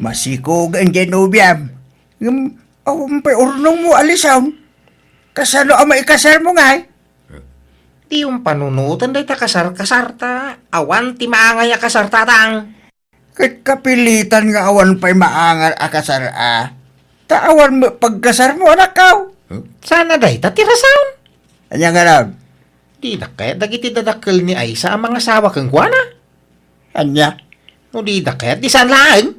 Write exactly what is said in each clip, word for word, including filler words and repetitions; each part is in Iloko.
Masikog idiay nobiam. Ngem awan pay urnongmo, Alison. Kasano a maikasarmo ngay? Diyom panunoten dayta kasar-kasar ta awan ti maangay a kasar, Tatang. Ket kapilitan nga awan pay maangar a kasar a. Ta awan met pagkasarmo, anakko. Saan a dayta ti rason? Ania ngarud? Dinak kayat dagiti dadakkel ni Aisa a mangasawa kenkuana? Ania? No didak kayat, di saan laeng?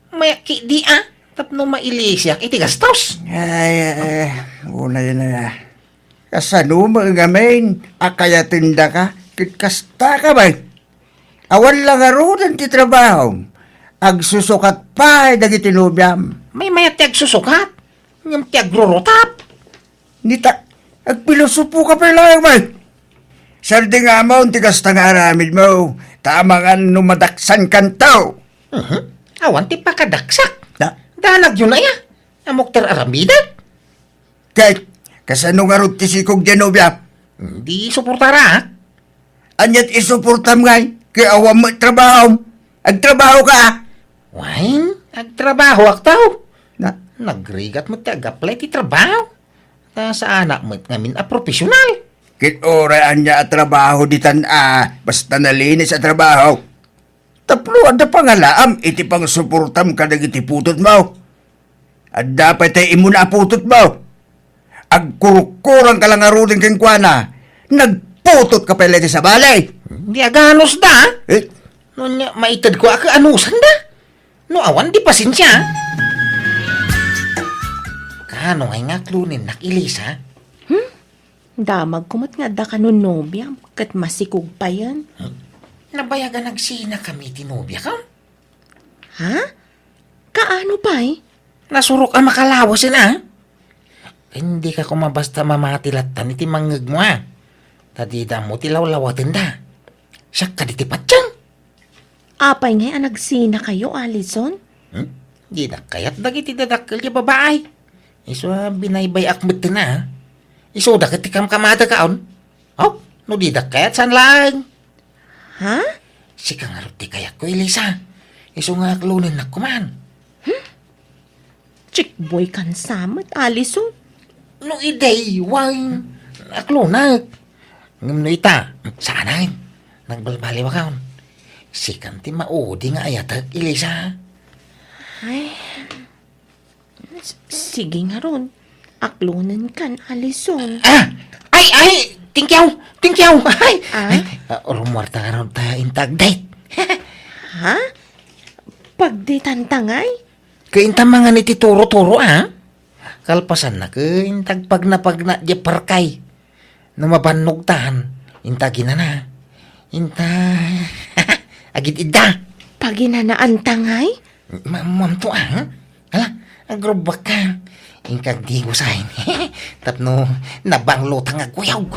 Mayakkidi a, tapno mailisiak iti gastos. Ay, ay, ay, unay na. Kasano met ngamin a kayatendaka ket kastaka met? Awan la ngaruden ti trabahom. Agsusukat pay dagiti nobiam. Maymayat ti agsusukat, ngem ti agrurutap. Nita, agpilosopoka pay laeng met. Sardingamon ti kasta nga aramidmo, ta amangan no madaksankanto. Mhm. Awan ti pakadaksak. Da? Danagyo na iya. Ammok ti ar-aramidek. Ket, kasano ngarud ti sikog diay nobiam? Di suportara, ha? Ania ti isuportam ngay? Ket awan met trabahom. Agtrabahoka. Wen, agtrabahoak, tao. Na? Nagrigat met ti ag-apply ti trabaho. Ta saanak met ngamin a profesional. Ket uray ania a trabaho ditan a, basta nalinis a trabaho. Tapno adda pangalaam iti pangsuportam kadagiti putotmo. Adda pay tay immuna a putotmo. Agkurukkurangka la ngaruden kenkuana. Nagputotka pay la iti sabali. Di aganusda. Eh? No nia, maitedko a kaanusanda. No awan, di pasensia. Kaano ngay nga aklonennak, Elisa? Hmm? Damagko met nga adda kano nobiam, ket masikog payen. Nabayag a nagsinakami ti nobiakam? Ha? Kaano pay? Nasurok a makalawasen, a? Dika koma basta mamati lattan iti mangngegmo, a? Ta dida ammo ti lawlawatenda. Siak kadi ti patien. Apay ngay a nagsinakayo, Alison? Hmm? Dinak kayat dagiti dadakkel a babae. Isu a binaybay-ak metten, a? Isuda ket ti kamkamada kaon. Aw, no didak kayat, saan laeng? Ha? Sika ngarud ti kayatko, Elisa. Isu nga aklonennak koman. Hmm? Chickboy kan sa met, Alison. No idi, wen, aklonek. Ngem no ita, saanen. Nagbalbaliwakon. Sikan ti maudi nga ayatek, Elisa. Ay. S-, sige ngarud. Aklonenkan, Alison. Ah! Ay, ay! Thank you! Thank you! Ay! Ah? Ay, ah, rumuarta ngarud ta intag date. Ha? Pagdetanta ngay? Ket inta mangan iti turo-turo, a? Kalpasanna ket inta agpagnapagna diay parkay. No mabannogtan, inta aginana. Inta agid-idda. Paginanaanta ngay? Ma-, mamto, a? Hala, agrubbakka. Inka agdigosayen. Tapno nabanglo ta nga agkuyog.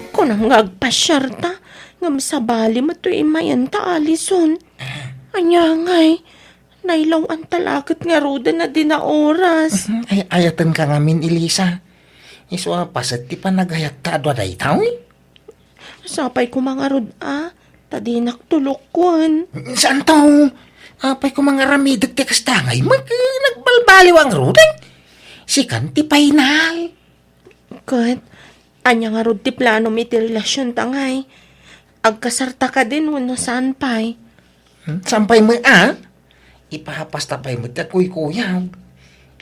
Kunam nga agpasiarta, ngem sabali met toy immayenta, Alison. Ania ngay? Nailaw-anta la ket ngaruden a di naoras. Mhm. Ay, ayatenka ngamin, Elisa. Isu a paset ti panagayatta a dua daytoy? Sapay koma ngarud a, ta dinak tulokon. Saanto? Apay koma nga aramidek ti kasta ngay? Mag-, nagbalbaliw a ngaruden. Sikan ti final. Ket, ania ngarud ti planom iti relasionta ngay? Agkasarta kadi wenno saan pay? Hmm, saan pay met, a? Ipapasta pay met ti agkuykuyaw.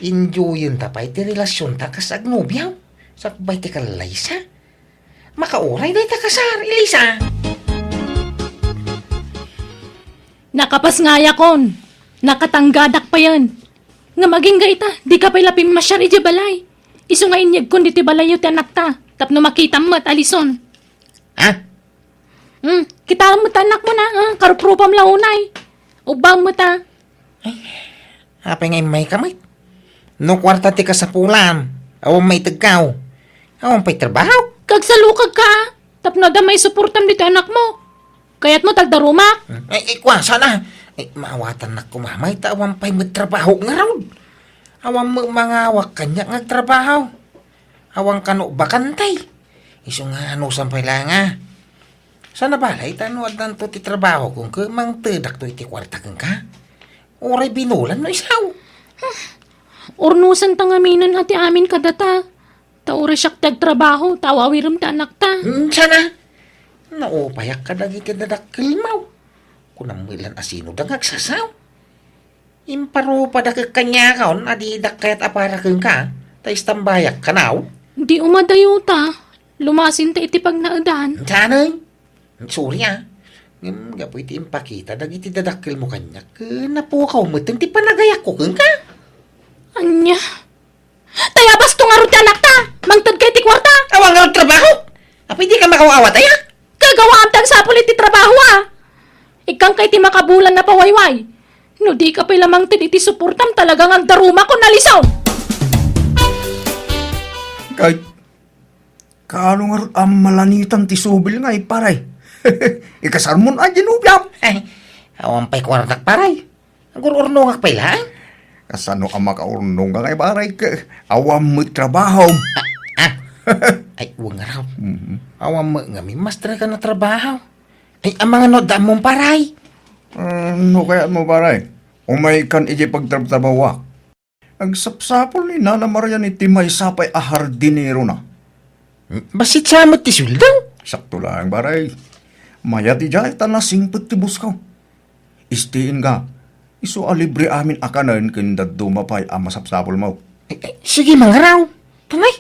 Enjoyenta pay ti relasionta kas agnobiaw. Sakbay ti kallaysa. Makauray dayta kasar, Elisa. Nakapasngayakon. Nakatanggadak payen. Ngem agingga ita, dika pay la pimmasiar idiay balay. Isu nga inyegkon ditoy balayyo ti anakta, tapno makitam met, Alison. Ha? Hmm, kitaem met ti anakmo na, ah, karuprupam la unay. Ubbaem met, a. Ay, apay nga immayka met? No kuarta ti kasapulan, awan maitegkaw. Awan pay trabaho. Kagsalukagka, a. Tapno adda maisuportam ditoy anakmo. Kayatmo ta agdarumak? Hmm. Ay, ay, kua, saan a? Ay, maawatannak koma met ta awan pay met trabaho ngarud. Awan met mangawak kaniak nga agtrabaho. Awan kano bakante. Isu nga anusan pay laeng a. Saan a balay ta no addanto ti trabaho ken mangtedakto iti kuarta kenka? Uray binulan no isaw. Urnosanta ngaminen a ti amin kadata. Ta uray siak ti agtrabaho, ta awawirem ti anakta. Hmm, sana. Naupayak kadagiti dadakkelmo. Kunam met lan a sinoda nga agsasaw. Imparupada ket kaniakon a didak kayat a para kenka, ta istambayak kanaw. Di umadayota, lumasinta iti pagnaedan. Saan? Sorry, ah. Ngem gapu iti impakita dagiti dadakkelmo kaniak, ket napukaw met ti panagayakko kenka. Ania? Tayabas to ngarud ti anakta! Mangted kay ti kuarta! Awan nga trabaho! Apay di ka makaw-awat, aya? Kagawaam ti agsapul iti trabaho, ah! Ikkan kay ti makabulan a pawayway. No di ka pay la mangted iti suportam, talaga nga agdaruma kon nalison! Kay, kaano ngarud a malanitan ti subil nga, paray? Ikasarmon a di nobiam? Ay, awan pay kuartak, paray. Agur-urnongak pay laeng. Kasano a makaurnong ka ngay, paray, ket awan met trabaho? Ah, ah. Ay, wen ngarud. Mhm. Awan met ngamin master ka na trabaho. Ay, amangan no daan mong paray. Ah, no kayat mo, paray? Umay kan iti pagtrabtrabahoak. Agsapsapul ni Nana Marian iti maysa pay a hardinero na. Bassit sa met ti sueldo? Sakto lang, paray. Mayat idiay ta nasingpet ti busko. Istiin ka, isu a libre amin a kanen ken dadduma pay a masapsapulmo. Eh, eh, sige, mangaraw. Tanay,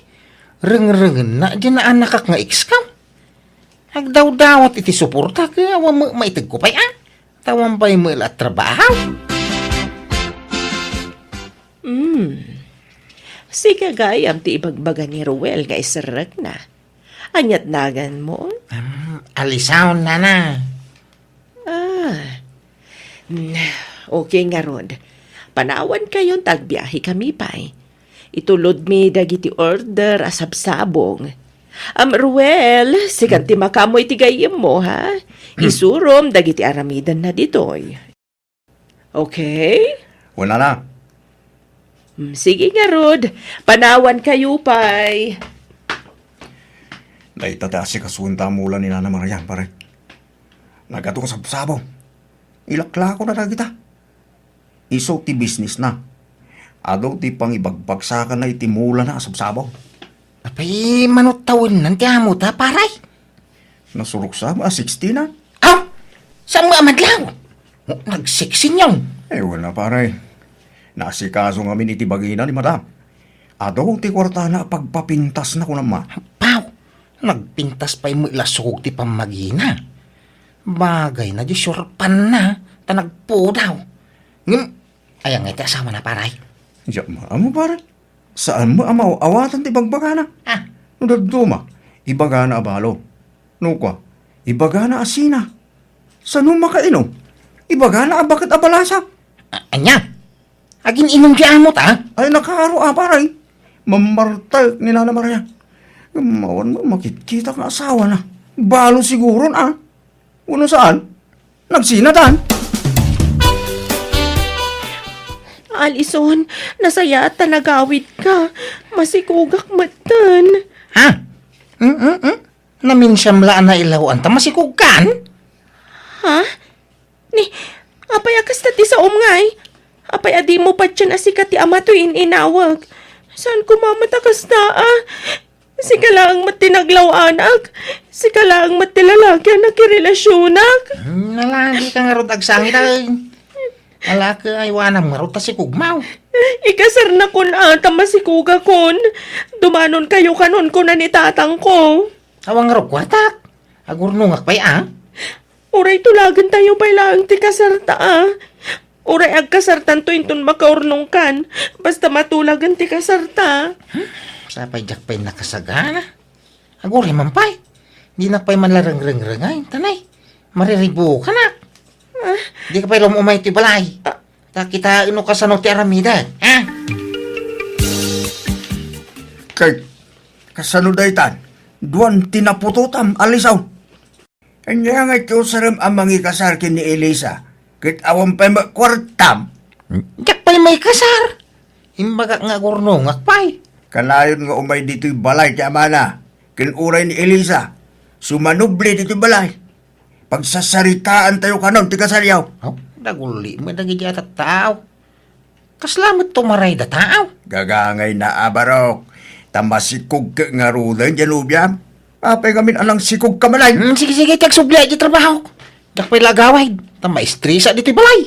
rengrengen na di naanakak nga ex ka. Agdawdawat iti suporta, ket awan met maitegko pay, a? Tawan pay met la trabaho. Hmm. Sika gayam ti ibagbaga ni Ruel nga iserrekna. Aniat naganmo? Hmm, Alison, nana. Ah. Hmm, okay ngarud. Panawan kayon ta agbiahe kami pay. Itulodmi dagiti order a sabsabong. Am, Ruel, sikan ti makaammo iti gayyemmo, ha? Hmm. Isurom dagiti aramidenna ditoy. Okay? Wala na. Hmm, sige ngarud. Panawan kayo pay. Dayta ti asikasuenta a mula ni Nana Marian, pare. Nagadu nga sabsabong. Ilaklako na dagita. Isu ti business na. Adu ti pangibagbagsakana iti mulana a sabsabong. Apay, mano tawennan ti amota, paray? Nasurok sa a sixteen na. Aw! Saan mo amadlaw? Nagsiksinyaw. Eh, wala, paray. Naasikaso ngamin iti bagina ni Madam. Adu ti kuartana a pagpapintasna, kunam. Apaw! Nagpintas pay met la sukog ti pammagina. Bagayna di surpanna, ta nagpudaw. Ngem, aya ngay ti asawana, paray? Diak maammo, pare. Saanmo a maaw-awatan ti bagbagana? Ah. No dadduma, ibagana a balo. No kua, ibagana a sina. Sano makainom? Ibagana a baket a balasa. A-, ania? Agin-inom ti amota? Ay, nakaro a, paray. Mammartek ni Nana Maria. Mawan mo, makitkita nga asawana. Balo siguron, a. Wenno saan? Nagsinatan? Alison, nasayaat ta nagawidka. Masikogak metten. Ha? Mm, mm, mm. Naminsiam la a nailaw-an ta masikogkan? Ha? Ni, apay a kasta ti saom ngay? Apay a dimo patien a sika ti ama toy in-inawag? Saan koma met a kasta, a? Sika laeng met ti naglaw-anak. Sika laeng met ti lalaki a nakirelasionak. Hmm, nalagi ka ngarud agsangit, ay. Alake, aywanam ngarud ta sikogmaw. Ikasarnakon a ta masikogakon. Dumanonkayo kanon, kuna ni tatangko. Awan ngarud kuartak. Agurnongak pay, a? Uray tulagentayo pay laeng ti kasarta, a. Uray agkasartanto inton makaurnongkan, basta matulagen ti kasarta. Hmm, sapay diak pay nakasagana. Aguray man pay. Dinak pay man la rengrengrengay, tanay. Mariribukanak. Ah. Di ka pay la umay ti balay. Ah. Ta kitaen no kasano ti aramidek, ha? Kay, kasano daytan? Duan ti naputotam, Alison. Ania ngay ti usarem a mangikasar ken ni Elisa, ket awan pay met kuartam? Diak pay maikasar. Imbagak nga agurnongak pay. Kanayon nga umay ditoy balay ti amana, ken uray ni Elisa, sumanoble ditoy balay. Pagsasaritaantayo kanon ti kasaryo. Aw, daguli met dagiti a tattao. Kasla met tumaray da tao. Gagangayna a barok. Ta masikog ket ngaruden diay nobiam. Apay ngamin a nangsikog ka manen? Hmm, sige, sige, ti agsubli a di trabaho. Diak pay la agawid. Ta maestresa ditoy balay.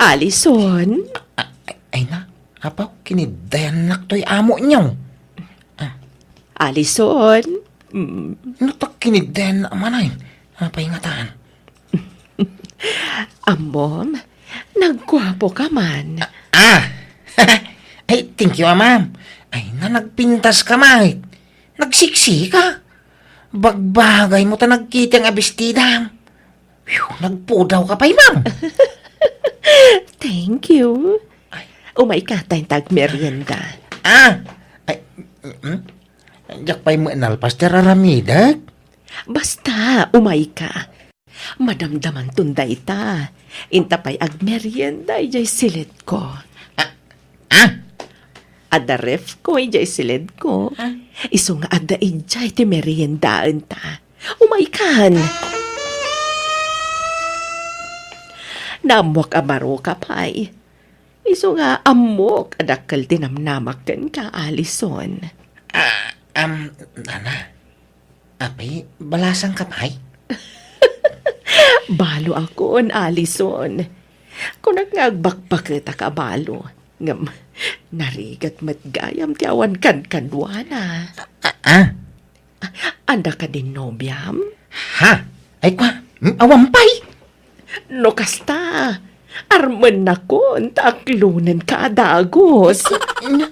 Alison? A-, a-, ay na, apaw, kiniddayannak toy amo niyo. Alison? Mm. Natak kinidden a manay. Apay ngatan? Ammom, nagguapo ka man. Ah! Ay, thank you, ah, ma'am. Ay, na nagpintas ka, ma'am. Nagsiksi ka. Bagbagay mo ta nagkiteng a bestidam. Phew, nagpudaw ka pay, ma'am. Thank you. Ay. Umay ka, ta intag merienda. Ah! Ay, mm, mm. Diak pay met nalpas ti aramidek. Basta, umay ka. Madamdamanton dayta. Inta pay agmerienda idiay silidko. Ah, ah? Adda refko idiay silidko. Ah? Isu nga adda idiay ti meriendaenta. Umay kan. Naammoak a baro ka pay. Isu nga ammok a dakkel ti namnamak kenka, Alison. Ah, am, Nana. Apay, balasang ka pay? Balo akon, Alison. Kunak nga agbakbaketak a balo. Ngem, narigat met gayam ti awan kankaduana. Ah, ah? Adda kadin nobiam? Ha? Ay, kwa, mm, awan pay? No kasta, armennakon ta aklonenka a dagus. Ay.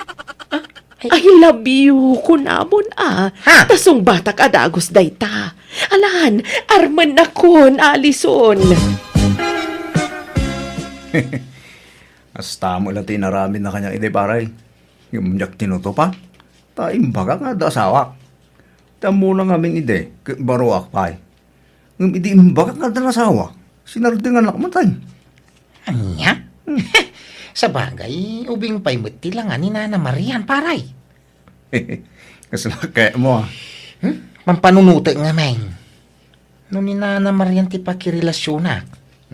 I love you, kunamon a. Ha? Ta sungbatak a dagus dayta. Alan, armennakon, Alison. Kasta met la ti inaramidna kaniak idi, pare. Ngem diak tinutupa. Ta imbagak nga adda asawak. Ti ammona ngamin idi, ket baroak pay. Ngem idi imbagak nga adda asawak, sinardingannak met. Ania? Hmm. Sabagay, ubing pay met ti langa ni Nana Marian, pare. Kasla kayatmo, ah. Hmm? Pampanunotek ngamin. No ni Nana Marian ti pakirelasionak,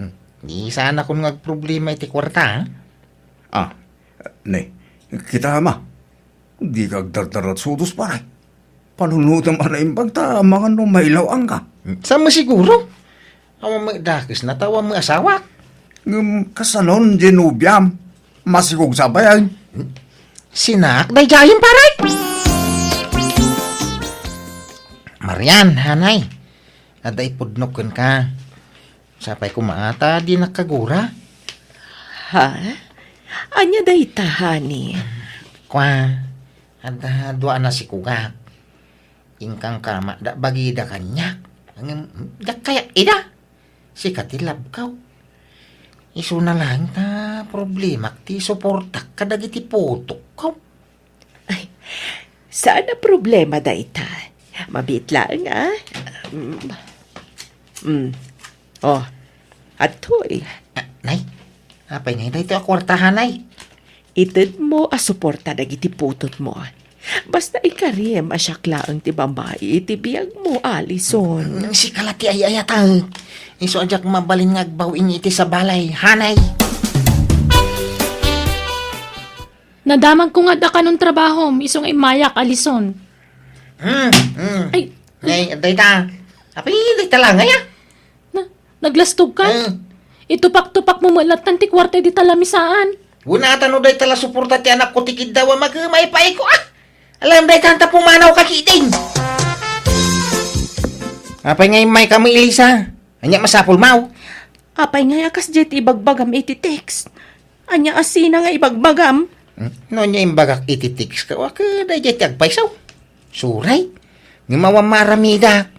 hmm, di sanakon nga agproblema iti kuarta, ah? Ah, ne, kita, ama. Dika agdardarat sudos, pare. Panunotem a naimbag ta amangan no mailaw-angka. Hmm, saan mo siguro? Awan met dakesna ta awan met asawak. Ngem kasanon diay nobiam? Masikog sa bayan. Hmm? Sinak daydiayen, pare? Marian, hanay. Adda ipudnok kenka. Sapay koma ta dinak kagura. Ha? Ania dayta, honey? Kua, adda dua a nasikogak. Inkangkamakda bagida kaniak. Ngem, diak kayat ida. Sika ti labkaw. Isuna laeng ta problemak ti suportak kadagiti putokko. Ay, saan a problema dayta. Mabiit laeng, ah. Mm. Mm. Oh, adtoy. Ah, nay, apay ngay daytoy a kuarta, hanay? Itedmo a suporta dagiti putotmo. Basta ikarim a siak laeng ti babai iti biagmo, Alison. Mm, sika la ti ay-ayatek. Isu a diak mabalin nga agbaw-in iti sabalay, hanay. Nadamagko nga adda kanon trabahom, isu nga immayak, Alison. Hmm, hmm. Ay. Ay, dayta. Apay, dayta la ngay, ah. Na, naglastog ka? Eh. Itupak-tupak mo met lattan ti kuarta idi ta lamisaan. Wen ata no dayta la suporta ti anakko ti kiddaw a makemay pay ko, ah. Alam dayta ta pumanaw ka kiting. Apay nga immayka met, Elisa? Ania masapulmo? Apay nga a kasdiay ti ibagbagam iti text? Ania a sina nga ibagbagam? Hmm? No ania imbagak iti text ka, wa ka daydiay ti agpayso. Suray. Ngem awan maaramidak.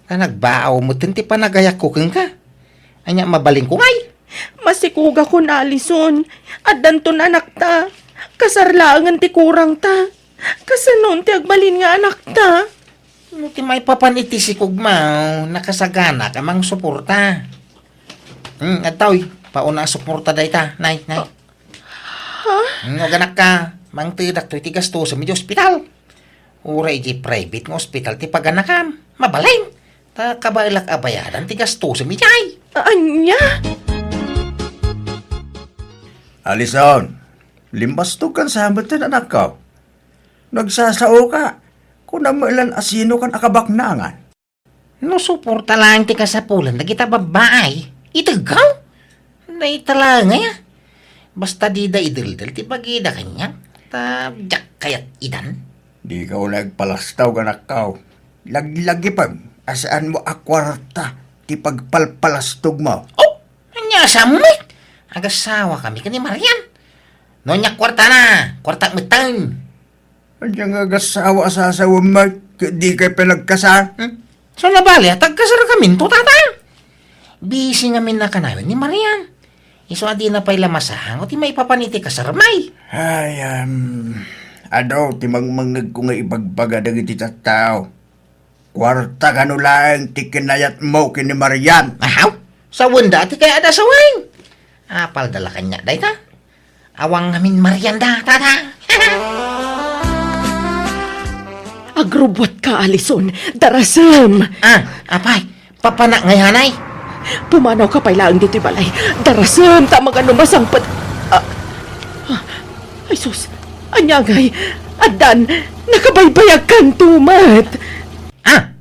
Ta nagbaaw metten ti panagayakko kenka. Ania mabalinko ngay? Masikogakon, Alison. Addanton anakta. Kasar laengen ti kurangta. Kasanon ti agbalin nga anakta? No ti maipapan iti sikogmo, nakasaganak a mangsuporta. Hmm, adtoy, pauna a suporta dayta, nay, nay. Ha? Hmm, aganakka, mangtedak toy ti gastoem iti ospital. Uray iti private nga ospital ti paganakam. Mabalin. Ta kabaelak a bayadan ti gastosem idiay. Ania? Alison, limbastogkan sa met, anakko. Nagsasaoka, kunam met laeng a sinokan a kabaknangan. No suporta laeng ti kasapulan dagita babbai, itegko. Dayta laeng aya. Basta dida ideltel ti bagida kaniak, ta diak kayat idan. Dika unay agpalastog, anakko. Laglagipem a saanmo a kuarta ti pagpalpalastogmo. Oh, ania sa met? Agasawakami ken ni Marian. No ania kuartana, kuartak metten. Ania nga agasawa a sasawem met, ket dikay pay nagkasar? Hmm? So, nabali a tagkasarkaminto, tata? Busy ngamin a kanayon ni Marian. Isu a dina pay la masango ti maipapan iti kasarmi. Ay, um, adu ti mangmangngegko nga ibagbaga dagiti tattao. Kuarta kano laeng ti kinayatmo ken ni Marian. Ahaw? Sawenda ti kayatda a sawen. Apalda la kaniak dayta? Awan ngamin Marian da, tata. Agrubbuatka, Alison. Darasem. Ah, apay, papanak ngay hanay? Pumanawka pay laeng ditoy balay. Darasem, ta magano masangpet. Ah, ah, ay sus, ania ngay? Addan, nakabaybayagkanto met. Ah,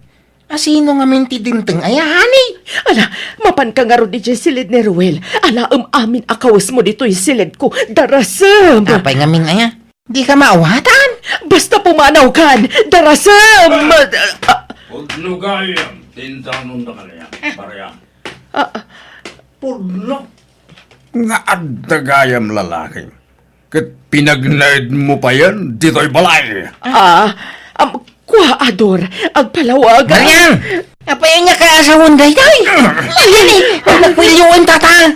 asino ngamin ti dimteng aya, honey? Ala, mapanka ngarud idiay siled ni Ruel. Alaem amin a kawesmo ditoy siledko. Darasem. Apay ngamin aya? Dika maawatan? Basta pumanawkan. Darasem. Ah. Pudno gayam ti indanon da kaniak, Marian. Ah. Pudno. Nga adda gayam lalaki. Ket pinagnaedmo payen ditoy balay. Ah, am, kua, Ador, agpalawag. Marian! Apay ania ka asawan daytoy? Marian, eh, nakuilyoen, tata.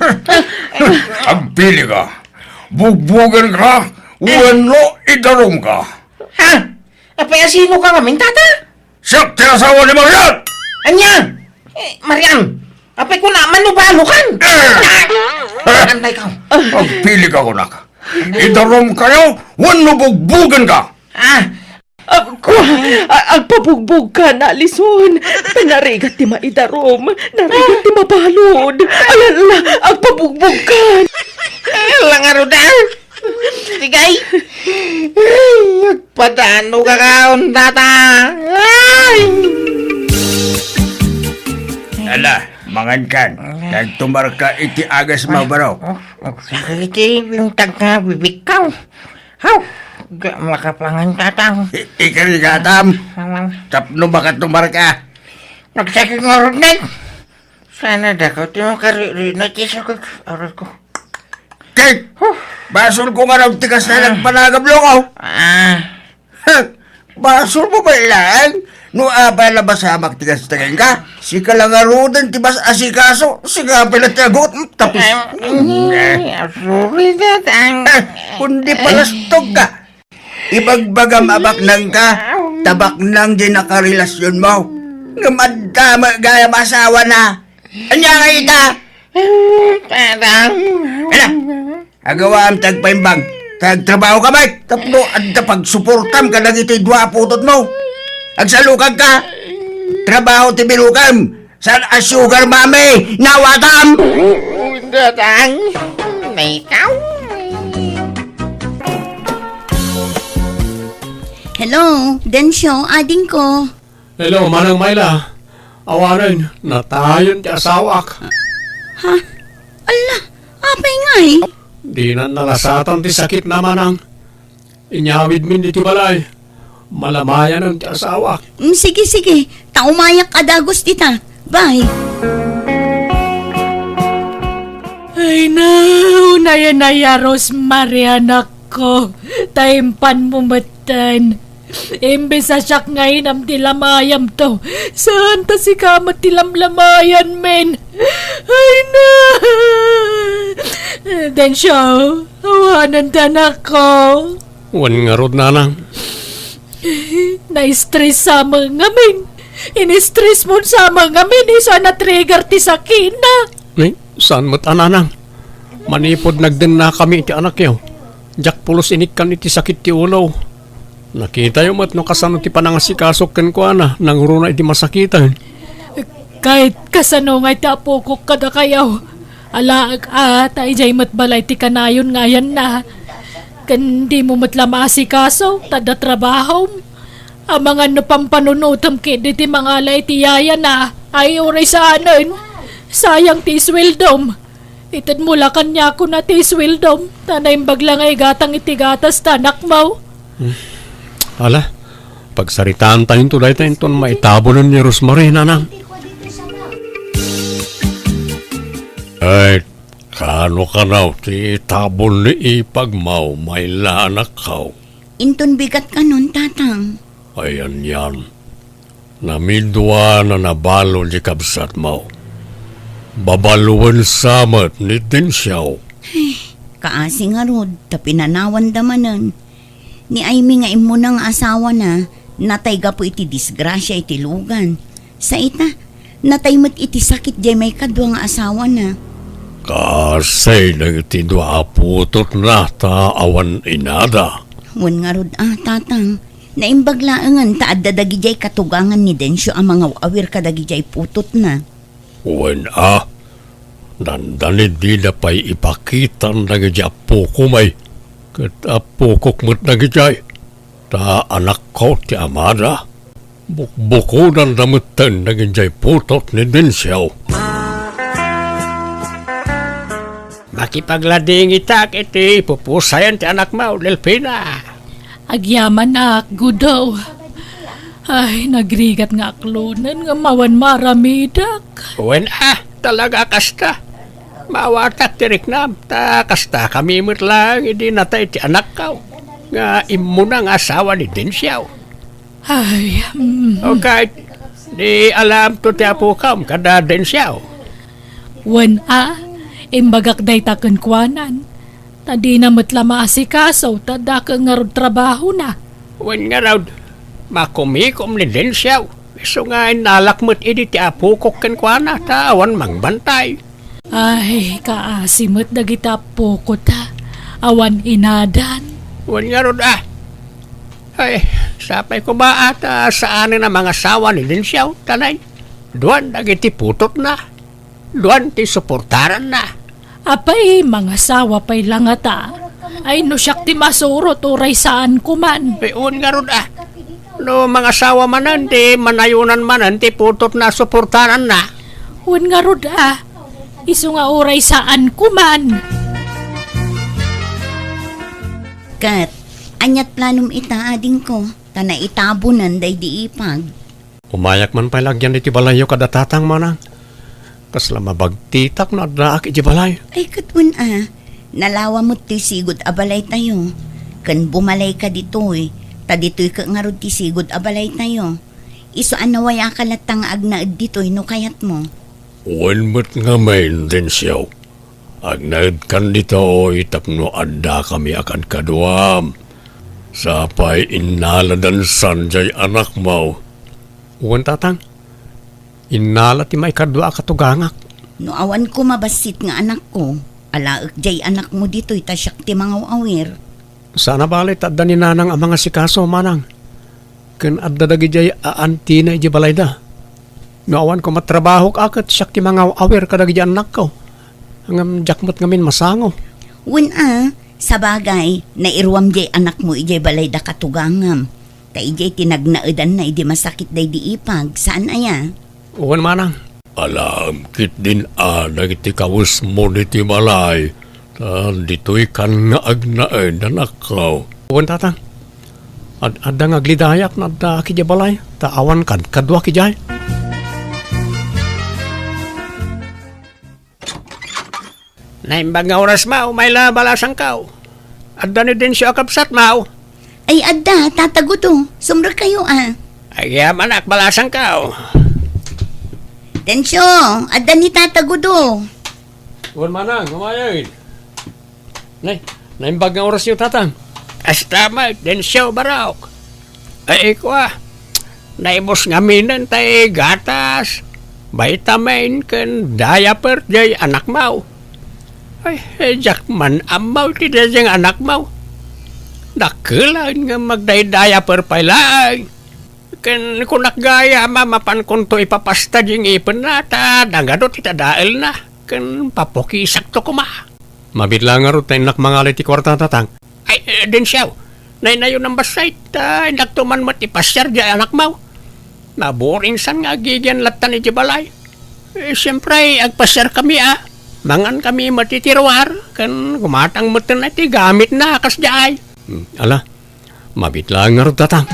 Agpili ka. Bugbugen ka, wenno idarum ka. Ha? Apay asino ka ngamin, tata? Siak ti asawa ni Marian! Ania? Eh, Marian, apay kuna, manubalo kan? Eh! Antay ka. Agpili ka kunak. Idarum kayo, wenno bugbugen ka. Ah, ah, kua, a-, agpabugbog ka, Alison. Narigat ti maidarum. Narigat ti mabalud. Ala, ala, agpabugbog ka. Ala ngarud, ah. Sige. Ay, agpadano ka kaon, tata. Ay. Ala, mangan kan. Agtumarka iti agas mabaro. Agsakit iti bintag nga bibikkaw. Haw! Di makapangan, tatang. I-, ikarigatam. Tapno makatumarka. Nagsakit nga rugnan. Sana dako ti makaririna ti sakit. Aray ko. Kay, huh, basol ko nga raw ti kasta nagpanagablo ko. Ah. Huh, basol mo ba ilan? No apay la masamak ti kasta kenka? Sika la ngaruden ti mas asikaso. Sika pala ti agot. Tapos, ay, sorry, tatang. Eh, kundi palastog ka. Ibagbagam a baknang ka, ta baknang di nakarelasyonmo. Ngem adda met gayam asawana. Ania nga ita? Ala, agawaam ti agpaimbag. Ta agtrabaho ka met. Tapno adda pagsuportam kadagiti dua a putotmo. Agsalukag ka. Trabaho ti birukem. Saan a sugar mommy? Nawatam! Datang. May tao. Hello, Dencio, adingko. Hello, Manang Myla. Awanen, natayen ti asawak. Ha? Alla, apay ngay? Dinan nalasatan ti sakitna, Manang. Inyawidmin ditoy balay. Malamayanen ti asawak. Mm, sige, sige. Ta umayak a dagus dita. Bye. Ay, no, naya-naya, Rosemary, anakko. Ta impanmo metten. Imbes a siak nga inam ti lamayamto, saan ta sika met ti lamlamayan, men? Ay na! Dencio, awanen ta, anakko. Wen ngarud, nanang. Na-stress sa met ngamin. In-stress mo sa met ngamin, isu a na-trigger ti sakina. Ni, saan met a, nanang? Manipud nagdennakami iti anakyo, diak pulos inikkan iti sakit ti ulo. Nakitayo met no kasano ti panangasikasok kenkuana nangruna iti masakiten. Ay, kasano ngay ti apokok kadakayo? Alaek a, ta idiay met balay ti kanayon nga ayanna. Ken dimo met la maasikaso, ta adda trabahom. Amangan no pampanunotem ketdi ti mangala iti yayana, ay uray saanen. Sayang ti isweldom. Itedmo la kaniakona ti isweldom, ta naimbag la nga igatang iti gatas ta anakmo. Hmm. Ala, pagsaritaantayonto dayta inton maitabonen ni Rosemary, nanang. Ay, kano kanaw ti tabon ni ipagmo, Mayla, anakko? Inton bigat kanon, tatang. Ay, anian. Namidua na nabalo di kabsatmo. Babaluensa met ni Dencio. Ay, kaasi ngarud, ta pinanawanda manen. Ni Aimee nga immuna nga asawana, natay gapu iti disgrasia iti lugan. Sa ita, natay met iti sakit diay maikadua nga asawana. Kaasi dagiti dua a putotna ta awan inada. Wen ngarud a, tatang, naimbag laengen ta adda dagidiay katugangan ni Dencio a mangaw-awir kadagidiay putotna. Wen a, dandani dida pay ipakitan dagiti appokom ay, ket appokok met dagidiay, ta anakko ti amada. Bukbukodanda metten dagidiay putot ni Dencio. Makipagladingitak iti pupusayan ti anakmo, Delfina. Agyamanak, Gudo. Ay, nagrigat nga aklonen nga mawan maaramidek. Wen a, talaga kasta. Maawatak ti riknam, ta kasta kami met laeng idi natay ti anakko, nga immuna nga asawa ni Dencio. Ay, mm. Okay, di alamto ti apokam kada Dencio. Wen a, imbagak dayta kenkuanan. Ta dina met la maasikaso, ta dakkel ngarud trabahona. Wen ngarud, makumikom ni Dencio. Isu nga innalak met idi ti apokok kenkuana, ta awan mangbantay. Ay, kaasi met dagiti appokota. Awan inadan. Wen ngarud a. Ay, sapay koma a ta saanen a mangasawa ni Dencio, ta nay, duan dagiti putotna. Duan ti suportaranna. Apay, mangasawa pay la ngata. Ay, no siak ti masurot, uray saan koman. Ay, wen ngarud a. No mangasawa manen, di manayonan manen ti putotna a suportaranna. Wen ngarud a. Isu nga uray saan koman. Ket, ania ti planom ita, adingko, ta naitabonen daydi ipag? Umayak man pay la agyan iti balayyo kada tatang, manang. Kasla mabagtitak no addaak iti balay. Ay, ket wen a, nalawa met toy sigud a balaytayo. Ken bumalayka ditoy, ta ditoy ket ngarud ti sigud a balaytayo. Isu a nawayaka latta nga agnaed ditoy no kayatmo. Wen met ngamin, Dencio. Agnaedkan ditoy tapno addakami a kadkaduam. Sapay innaladansan jay anakmo. Wen, tatang. Innala ti maikadua a katugangak. No awan koma bassit nga anakko, alaek jay anakmo ditoy ta siak ti mangaw-awir. Saan a bale ta adda ni nanang a mangasikaso, manang. Ken adda dagidiay a antina idiay balayda. No awan koma trabahok a ket siak ti mangaw-awir kadagidi annakko. Ngem diak met ngamin masango. Wen a, sabagay, nairuam diay anakmo idiay balayda katugangam. Ta idiay ti nagnaedanna idi masakit daydi ipag, saan aya? Wen manang. Alaem ketdin a dagiti kawesmo ditoy balay, ta ditoykan nga agnaed, anakko. Wen, tatang. Ad-, adda nga aglidayak no addaak idiay balay, ta awan kadkaduak idiay. Naimbag nga orasmo, Mayla, balasangko. Adda ni Dencio a kabsatmo? Ay, adda, Tata Gudo. Sumrekkayo a. Agyamanak, balasangko. Dencio, adda ni Tata Gudo. Wen manang, umayen. Nay, naimbag nga orasyo, tatang. Kasta met, Dencio, barok. Ay, kua, naibus ngaminen tay gatas, vitamin, ken diaper jay anakmo. Ay, eh, diak man ammo ti daydiay nga anakmo. Dakkel a ngem agday-diaper pay laeng. Ken kunak gayam a mapankonto ipapasta di ngipenna ta nagadu ti tadaelna, ken papukisakto koma. Mabit la ngarud ta innak mangalay ti kuarta, Tatang. Ay, eh, Dencio, naynayonam bassit, ta indakto man met ipasiar di anakmo. Naburinsan nga agigian lattan iti balay. Eh, siempre, agpasiarkami a. Mangankami met iti ruar, ken gumatang metten ti gamitna a kasdiay. Hmm, ala, mabit la ngarud, Tatang.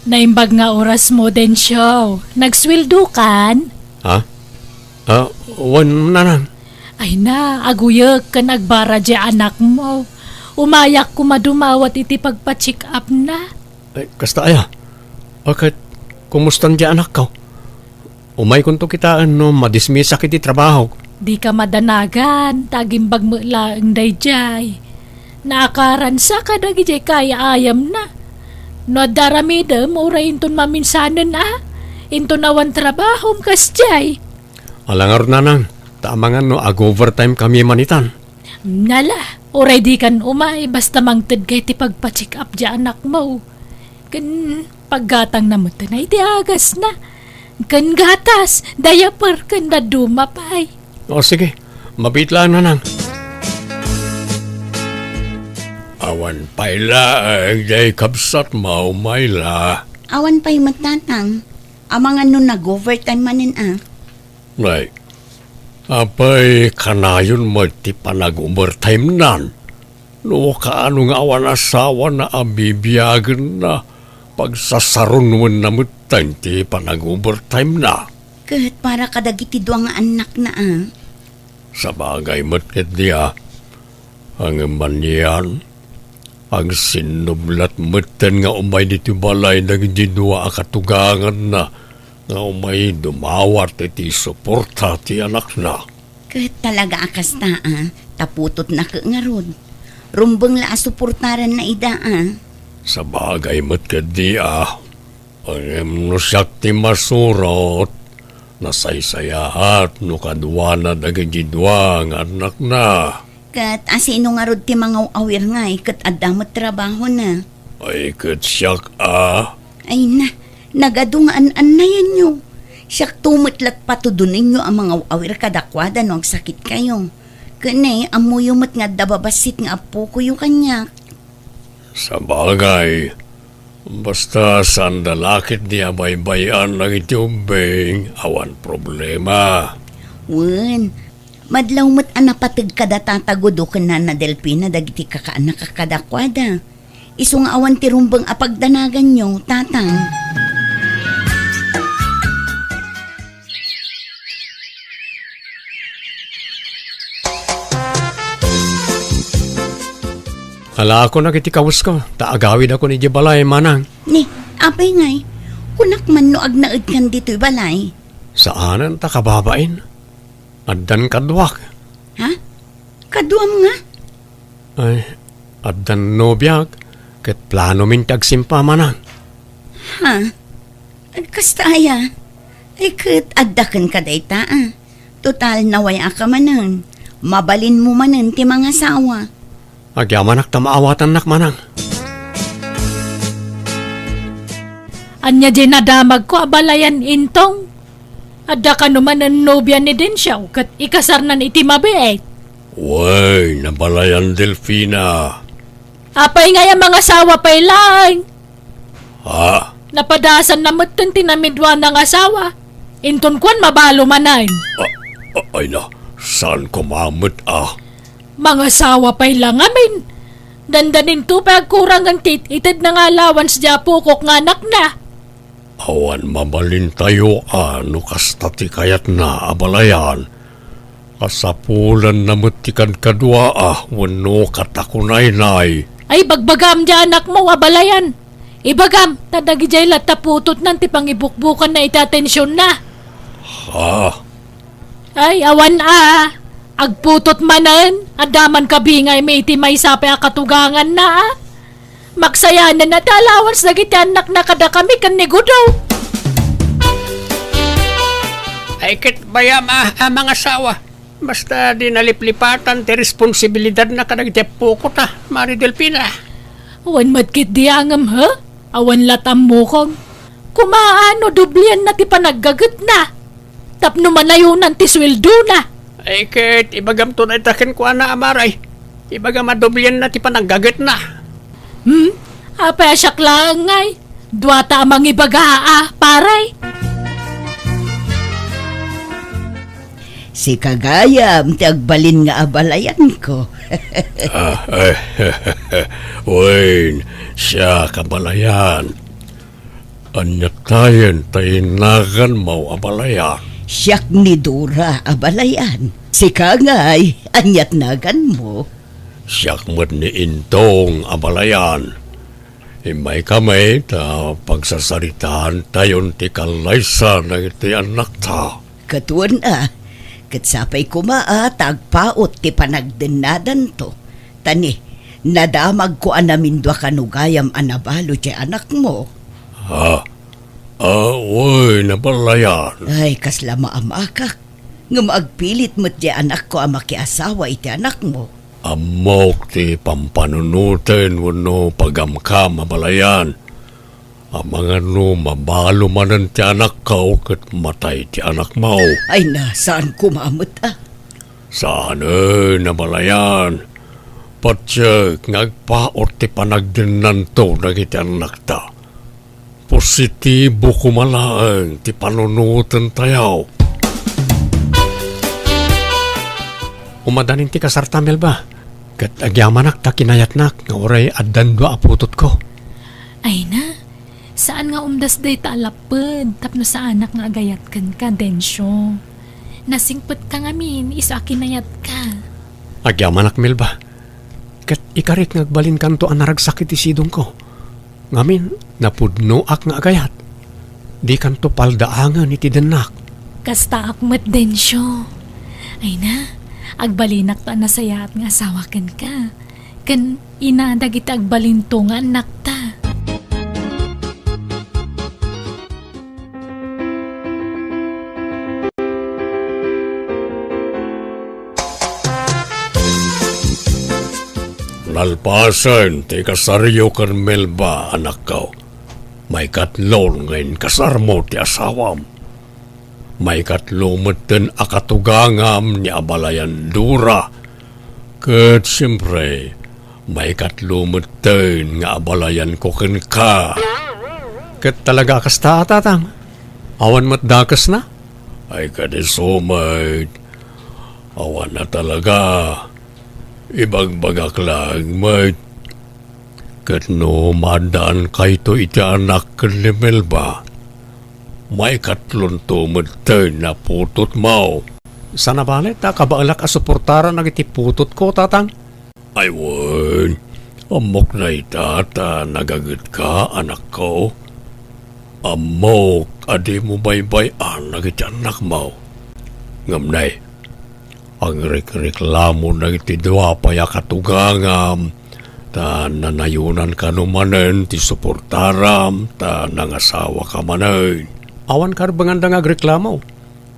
Naimbag nga orasmo, Dencio. Nagsueldokan? Ha? Ah, wen, Nanang. Ay na, aguyek ken agbara di anakmo. Umayak koma dumawat iti pagpa-check-upna. Ay, kasta aya? Ket kumustan di anakko? Umaykonto kitaen no madismisak iti trabahok. Dika madanagan, ta agimbag met laeng daydiay. Naakaransa kadagiti kaay-ayamna. No adda aramidem, uray inton maminsanen a, inton awan trabahom kasdiay. Ala ngarud, Nanang, ta amangan no ag-overtime kami manitan. Nala, uray dikan umay, basta mangtedka iti pagpa-check-up di anakmo. Ken paggatangna metten ay ti agasna. Ken gatas, diaper, ken dadduma pay. O, sige. Mabit la, Nanang. Awan pay laeng diay kabsatmo, Myla. Awan pay met, Tatang. Amangan no nag-overtime manen a. Nay, apay kanayon met ti panag-overtime-nan? No kaano nga awan asawana a bibiagenna, pagsasarunwenna metten ti panag-overtime-na. Ket para kadagiti dua nga annakna a. Sabagay met ketdi a. Ngem manian, agsinnublat metten nga umay ditoy balay dagiti dua a katuganganna nga umay dumawat iti suporta ti anakna. Ket talaga a kasta a, ta putotna ket ngarud. Rumbeng la a suportaranna ida a. Sabagay met ketdi a. Ngem no siak ti masurot, nasaysayaat no kaduana dagiti dua nga annakna. Ket asino ngarud ti mangaw-awir ngay ket adda met trabahona? Ay, ket siak a. Ay na, nagadu nga an-annayanyo. Siakto met lat patudonenyo a mangaw-awir kadakuada no agsakitkayo. Ken ne, ammoyo met nga adda babassit nga appokoyo kaniak. Sabagay, basta saanda la ketdi a baybay-an dagiti ubbing, awan problema. Wen, madlaw met a napateg kada Tata Gudo ken Nana Delfina dagiti kakaannak a kadakuada. Isu nga awan ti rumbeng a pagdanaganyo, Tatang. Alaakon dagiti kawesko, ta agawidakon idiay balay, manang. Ni, apay ngay, kunak man no agnaedkan ditoy balay? Saanen ta kababain. Addan kaduak. Ha? Kaduam nga? Ay, addan nobiak, ket planomin ti agsimpa, manang. Ha? Kasta aya? Ay, ket adda kenka dayta, a. Total, naway-aka manen. Mabalinmo manen ti mangasawa. Agyamanak ta maawatannak, manang. Ania diay nadamagko a balayan, Intong? Adda kano manen nobia ni Dencio ket ikasarnan iti mabiit? Wen, nabalayan, Delfina. Apay ngay a mangasawa pay laeng? Ha? Napadasanna metten ti namiduana nga asawa. Inton kuan, mabalo manen. A-, a-, ay na, saan koma met a? Mangasawa pay la ngamin. Dandaninto pay agkurangen ti it-itedna nga allowance diay apokok nga anakna. Awan mabalintayo a no kasta ti kayatna a balayan. Kasapulanna met ti kadkaduaa wenno katakunaynay. Ay, bagbagam diay anakmo a balayan. Ibagam, ta dagidiay latta putotnan ti pangibukbukanna iti atensionna. Ha? Ay, awan a. Agputot manen, adda man kabingaymi iti maysa pay a katuganganna a. Maksayanen a ti allowance dagiti annakna kadakami ken ni Gudo. Ay, ket bayam a, a mangasawa. Basta di naliplipatan ti responsibilidadna kadagiti appokota, Mari Delfina. Awan met ketdi angem, he? Awan la tammukong. Kumaa no doblienna ti panaggagetna tapno manayonan ti sueldona. Ay, ket ibagamto dayta kenkuana, Amare. Ibagam a doblienna ti panaggagetna. Hmm? Apay a siak laeng ngay? Duata a mangibaga a, pare. Sika gayam ti agbalin nga abalayanko. Ah, eh, wen, siak abalayan. Ania tayen ta naganmo abalayan? Siak ni Dora abalayan. Sika ngay, aniat naganmo? Siak met ni Intong abalayan. Immaykami ta pagsasaritaantayon ti kallaysa dagiti annakta. Ket wen a, ket sapay koma a ta agpaut ti panagdennadanto. Ta ni, nadamagko a namindua kano gayam a nabalo ti anakmo. Ha? Ah, wen, abalayan. Ay, kasla maamakak. Ngem agpilit met ti anakko a makiasawa iti anakmo. Ammok ti pampanunoten wenno pagamkam, abalayan. Amangan no mabalo manen ti anakko ket matay ti anakmo. Ay na, saan koma met a? Saanen, abalayan. Patiek nga agpaut ti panagdennanto dagiti annakta. Positibo koma laeng ti panunotentayo. Umadanin ti kasarta, Melba. Ket agyamanak ta kinayatnak nga uray addan dua a putotko. Ay na, saan nga umdas dayta a lapped tapno saanak nga agayat kenka, Dencio. Nasingpetka ngamin isu a kinayatka. Agyamanak, Melba. Ket ikarik nga agbalinkanto a naragsak iti sidongko. Ngamin, napudnoak nga agayat. Dikanto paldaangen iti dennak. Kastaak met, Dencio. Ay na, agbalinakto a nasayaat nga asawa kenka. Ken ina dagiti agbalinto nga annakta. Nalpasen ti kasaryo ken Melba, anakko. Maikatlo nga inkasarmo ti asawam. Maikatlo metten a katugangam ni abalayan Dora. Ket siempre, maikatlo metten nga abalayanko kenka. Ket talaga a kasta, tatang? Awan met dakesna? Ay, kadi isu met. Awan a talaga. Ibagbagak laeng met. Ket no maaddaankayo iti anak ken ni Melba, maikatlonto metten a putotmo. Saan a bale ta kabaelak a suportaran dagiti putotko, tatang? Ay wen, ammok dayta ta nagagetka, anakko. Ammok a dimo baybay-an dagiti annakmo. Ngem nay, agrikreklamo dagiti dua pay a katugangam, ta nanayonan kano manen ti suportaram, ta nangasawaka manen. Awan karbenganda nga agreklamo,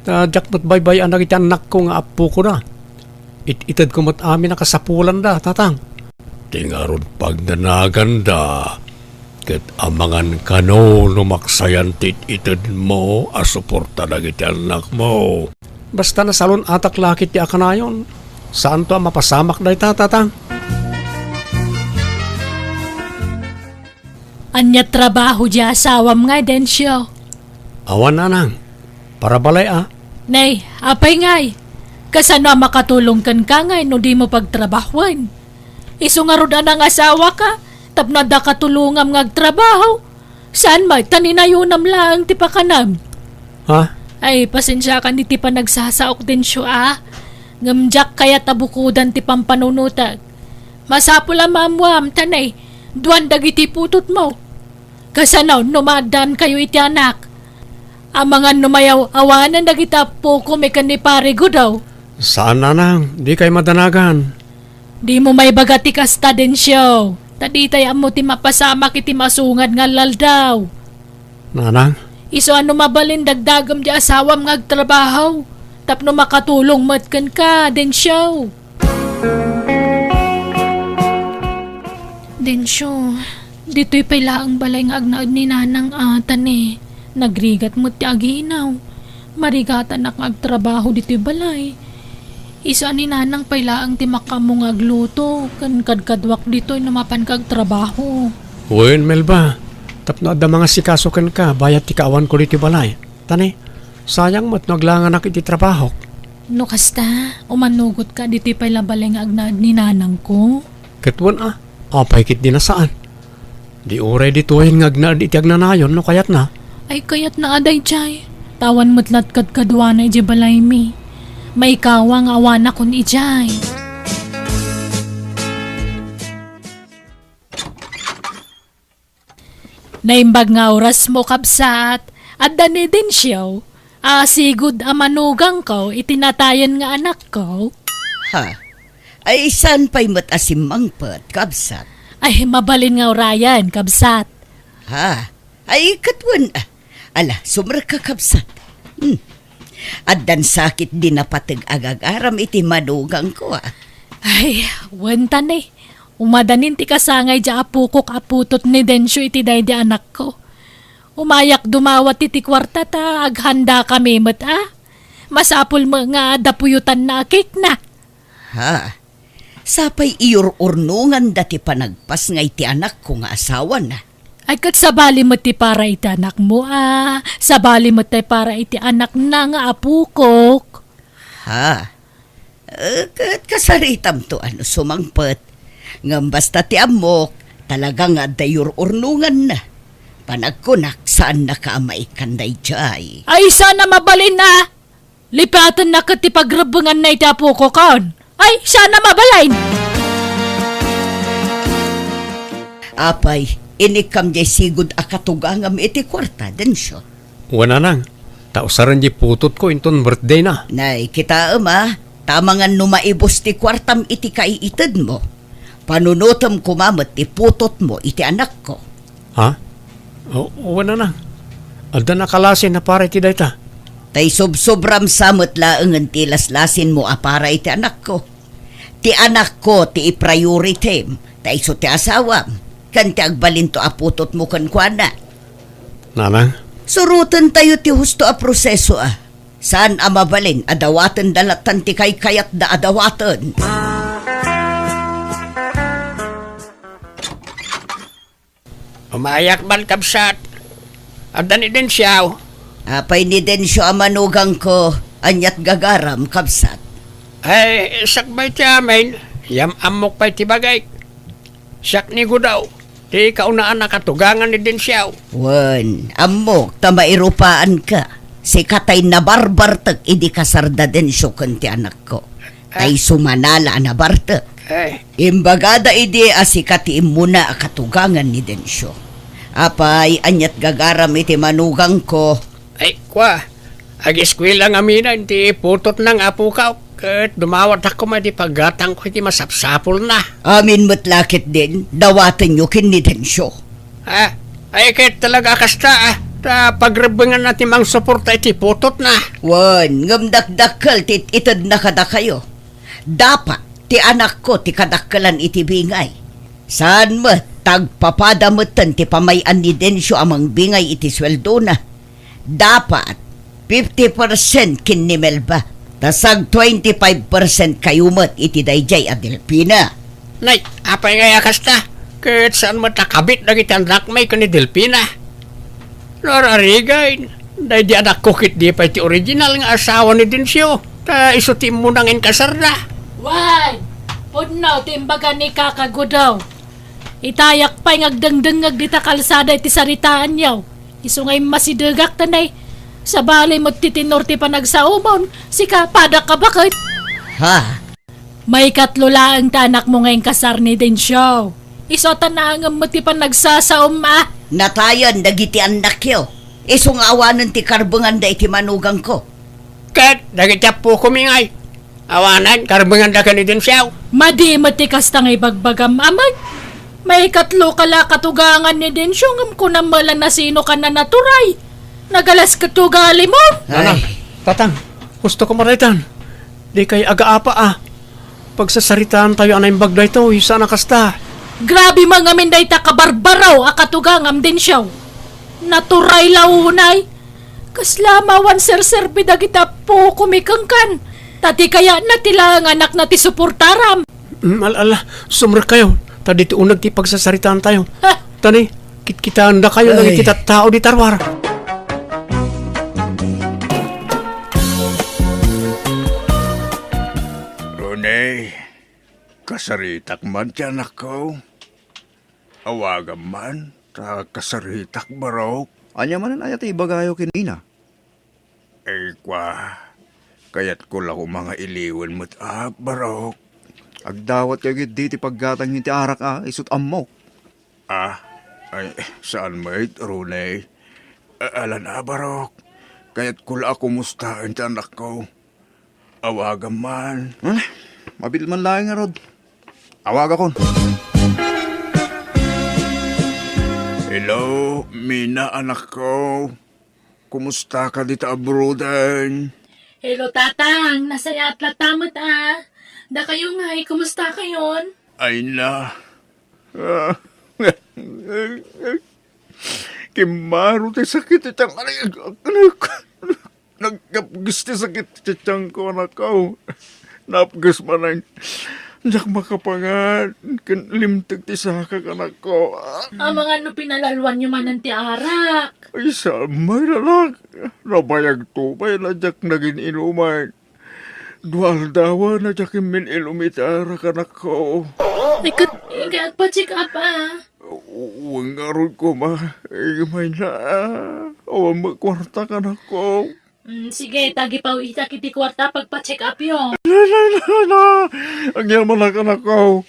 ta diak met baybay-an dagiti annakko nga appokoda. It-itedko met amin a kasapulanda, tatang. Ti ngarud pagdanaganda, ket amangan kano no maksayan ti it-itedmo a suporta dagiti annakmo. Basta nasalun-atak la ketdi a kanayon, saanto a mapasamak dayta, tatang. Ania trabaho di asawam ngay, Dencio? Awan, nanang. Para balay a. Nay, apay ngay? Kasano a makatulong kenka ngay no dimo pagtrabahoen? Isu ngarud a nangasawaka tapno adda katulongam nga agtrabaho. Saan met ta ninayonam laeng ti pakanam? Ha? Ay, pasensiakan iti panagsasaok, Dencio, a. Ngem diak kayat a bukodan ti pampanunotek. Masapul a maammuam ta nay, duan dagiti putotmo. Kasano no maaddaankayo iti anak? Amangan no mayaw-awanen dagiti appokom ken ni Pare Gudaw. Saan, nanang, dikay madanagan. Dimo maibaga ti kasta, Dencio, ta ditay ammo ti mapasamak iti masungad nga aldaw. Nanang? Isu a no mabalin dagdagem di asawam nga agtrabaho, tapno makatulong met kenka, Dencio. Densyo, ditoy pay laeng balay nga agnaed ni Nanang a, ta ne, nagrigat met ti aginaw. Marigatanak nga agtrabaho ditoy balay. Isu a ni Nanang pay laeng ti makaammo nga agluto, ken kadkaduak ditoy no mapanka agtrabaho. Wen, Melba, tapno adda mangasikaso kenka bayat ti kaawanko ditoy balay. Ta ne, sayang met no aglanganak iti trabahok. No kasta, umanugotka ditoy pay la balay nga agnaed ni Nanangko. Ket wen a, apay ketdi a saan? Di uray ditoyen nga agnaed iti agnanayon no kayatna. Ay, kayatna a daydiay. Ta awan met la't kadkaduana idiay balaymi. Maikawa nga awanakon idiay. Naimbag nga orasmo, kabsat. Adda ni Dencio a sigud a manugangko iti natayen nga anakko. Ha? Ay, saan pay met a simmangpet, kabsat? Ay, mabalin nga urayen, kabsat. Ha? Ay, ket wen, ah. Ala, sumrekka, kabsat. Hmm. Addan sakit di napateg a gagaram iti manugangko, ah. Ay, wen ta ne. Umadanin ti kasangay diay apokok a putot ni Dencio iti daydi anakko. Umayak dumawat iti kuarta ta aghandakami met, ah. Masapul met nga adda puyotanna a cake na. Ha? Sapay iyur-urnonganda ti panagpasngay ti anakko nga asawana. Ay, ket sabali met ti para iti anakmo, a. Sabali met ti para iti anakna nga apokok. Ha? Eh, ket kasaritamto a no sumangpet. Ngem basta ti ammok, talaga nga adda iyur-urnonganna. Panagkunak, saannaka a maikkan daydiay. Ay, saan a mabalin a! Lipatenna ket ti pagrebbenganna iti apokokon. Ay, saan a mabalin! Apay, inikkam diay sigud a katugangam iti kuarta, Dencio? Wen, Nanang, ta usaren diay putotko inton birthdayna. Nay, kitaem a, ta amangan no maibus ti kuartam iti kaiitedmo. Panunotem koma met ti putotmo iti anakko. Ha? O, wen, Nanang. Adda nakalasin a para iti dayta. Ta isubsubram sa met laengen ti laslasinmo a para iti anakko. Ti anakko ti i-prioritim, ta isu ti asawam, ken ti agbalinto a putotmo kenkuana. Nanang? Surotentayo ti husto a proseso a. Saan a mabalin a dawatenda lattan ti kaykayatda a dawaten. Umayak man, kabsat. Adda ni Dencio. Apay ni Dencio a manugangko, aniat gagaram, kabsat? Ay, sakbay ti amin, yam-ammok pay ti bagik. Siak ni Gudaw, ti kaunaan a katugangan ni Dencio. Wen, ammok ta mairupaanka. Sika tay nabarbartek idi kasarda Dencio ken ti anakko. Tay sumanala a nabartek. Eh. Imbagada idi a sika ti immuna a katugangan ni Dencio. Apay, aniat gagaram iti manugangko? Ay, kua, ageskuela ngamin ti putotna nga apokak, ket dumawatak koma iti paggatangko iti masapsapulna. Amin met la ketdin, dawatenyo ken ni Dencio. Ah, ay, ket talaga a kasta, ah, ta pagrebbenganna ti mangsuporta iti putotna. Wen, ngem dakdakkel ti it-itedna kadakayo. Dapat ti anakko ti kadakkelan iti bingay. Saan met, ta agpapada metten ti pamay-an ni Dencio a mangbingay iti sueldona. Dapat, fifty percent ken ni Melba. Ta sag twenty-five percent kayo met iti daydiay a Delfina. Nay, apay ngay a kasta? Ket saan met a kabit dagiti annakmi ken ni Delfina? No ar-arigan, daydi anakko ketdi pay ti original nga asawa ni Dencio, ta isu ti immuna nga inkasarda. Wen, pudno ti imbaga ni Kaka Gudaw. Itayak pay nga agdengdengngeg dita kalsada iti saritaanyo. Isu nga immasidegak ta nay, sabali met ti tenor ti panagsaomon, sika, padak a baket. Ha? Maikatlo laeng ti anakmo nga inkasar ni Dencio. Isu a ta naangem met ti panagsasaom a. Natayen dagiti annakyo. Isu nga awanen ti karbenganda iti manugangko. Ket dagiti appokomi ngay, awanen karbenganda ken ni Dencio. Madi met ti kasta nga ibagbagam, Amay. Maikatlo ka la katugangan ni Dencio, ngem kunam met la nasino ka nanaturay. Nagalas ket ugalimon. Nanang, ay. Tatang, husto ko maraytan. Dikay agaapa a. Pagsasaritaantayo a naimbag daytoy, saan a kasta. Grabe man ngamin dayta kabarbaro a katugangam, Dencio. Natural la unay. Kasla mawan serserbi dagiti appokomi kenkan. Ta di kayatna ti laeng anakna ti suportaram. Mm, al-, ala, sumrekkayo. Ta ditoy uneg ti pagsasaritaantayo. Ha? Tani, kitkitaendakayo dagiti tattao dita ruar. Rone, kasaritak man ti anakko. Awagam man, ta kasaritak, barok. Ania manen aya ti ibagayo ken ina? Ay, kua, kayatko la koma nga iliwen met, a, barok. Agdawatkayo ketdi ti paggatang iti arak, a, isut' ammok. Ah, ay, saan met, Rune. A-, alan a, barok. Kayatko la a kumustaen ti anakko. Awagam man. Hmm, mabiit man laeng ngarud. Awagakon. Hello, Mina, anakko. Kumusta ka dita abroaden? Hello, Tatang. Nasayaat latta met, a. Dakayo ngay, kumusta kayon? Ay na. Ah. Kimmaro ti sakit ti tiyan. Nagkapgis ti sakit ti tiyanko, anakko. Napgis manen. Diak makapangan ken limtek ti sakak, anakko. Amangan no pinalalwanyo manen ti arak. Ay, saan met, anak. Nabayagto pay a diak nagin-inuman. Dua aldaw a diak immin-inum iti arak, anakko. Ikat, ikat pa-check up, a. Wen ngarud koma, imayna, a. Awan met kuarta, anakko. Mm, sige, ta agipawitak iti kuarta pagpa-check up yo. La, la, la, la. Agyamanak, anakko.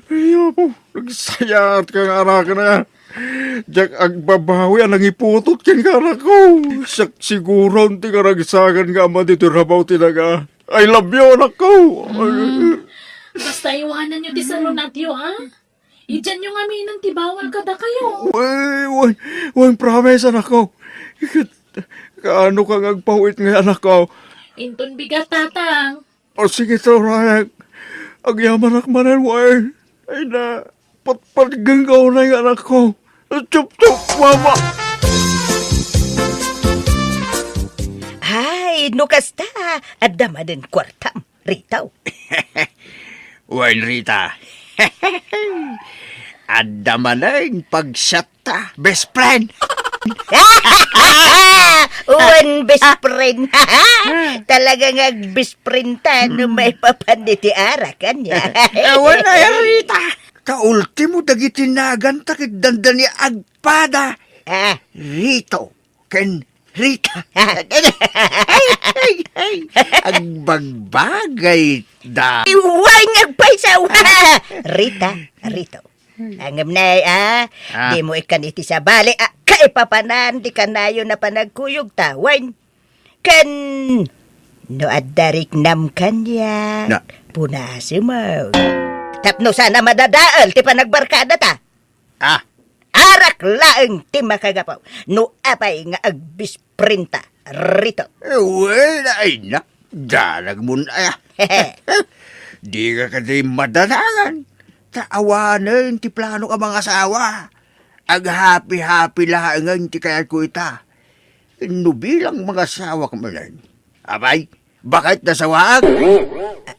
Ay, Apo, nagsayaatka nga araken, a. Diak agbabawi a nangiputot kenka, anakko. Siak siguron ti karagsakan nga ama ditoy rabaw ti daga. I love you, anakko. Mm. Basta iwananyo ti salunatyo, a? Idianyo ngaminen ti bawal kadakayo. Wen, wen, wen, promise, anakko. Ket, kaano ka nga agpawit ngay, anakko? Inton bigat, Tatang. O, sige, turay. Agyamanak manen, wen. Ay na, patpatgen ka unay nga anakko. Chup, chup, mama. Ay, no kasta, adda manen kuartam, Rito. Wen, Rita. Adda manen pagsiatta, best friend. Wen, best friend. Talaga nga best friend ta, no maipapan iti arak, ania. Wen, ay, Rita. Ta ultimo, dagiti naganta ket dandani agpada. A. Rito ken Rita. Ay, ay, ay. Agbagbagayda. Wen, agpayso. Rita, Rito. Ngem nay, a, dimo ikkan iti sabali a kaipapanan ti kanayon a panagkuyogta, wen. Ken no adda riknam kaniak, punasemmo. Tapno saan a madadael ti panagbarkadata. A. Arak laeng ti makagapu. No apay nga agbesprinta, Rito. Wen, ay na, danagmon aya. Dika kadi madanangan. Ta awanen ti planok a mangasawa. Aghapi-hapi laengen ti kayatko ita. No bilang mangasawak manen, apay, baket ti asawaak.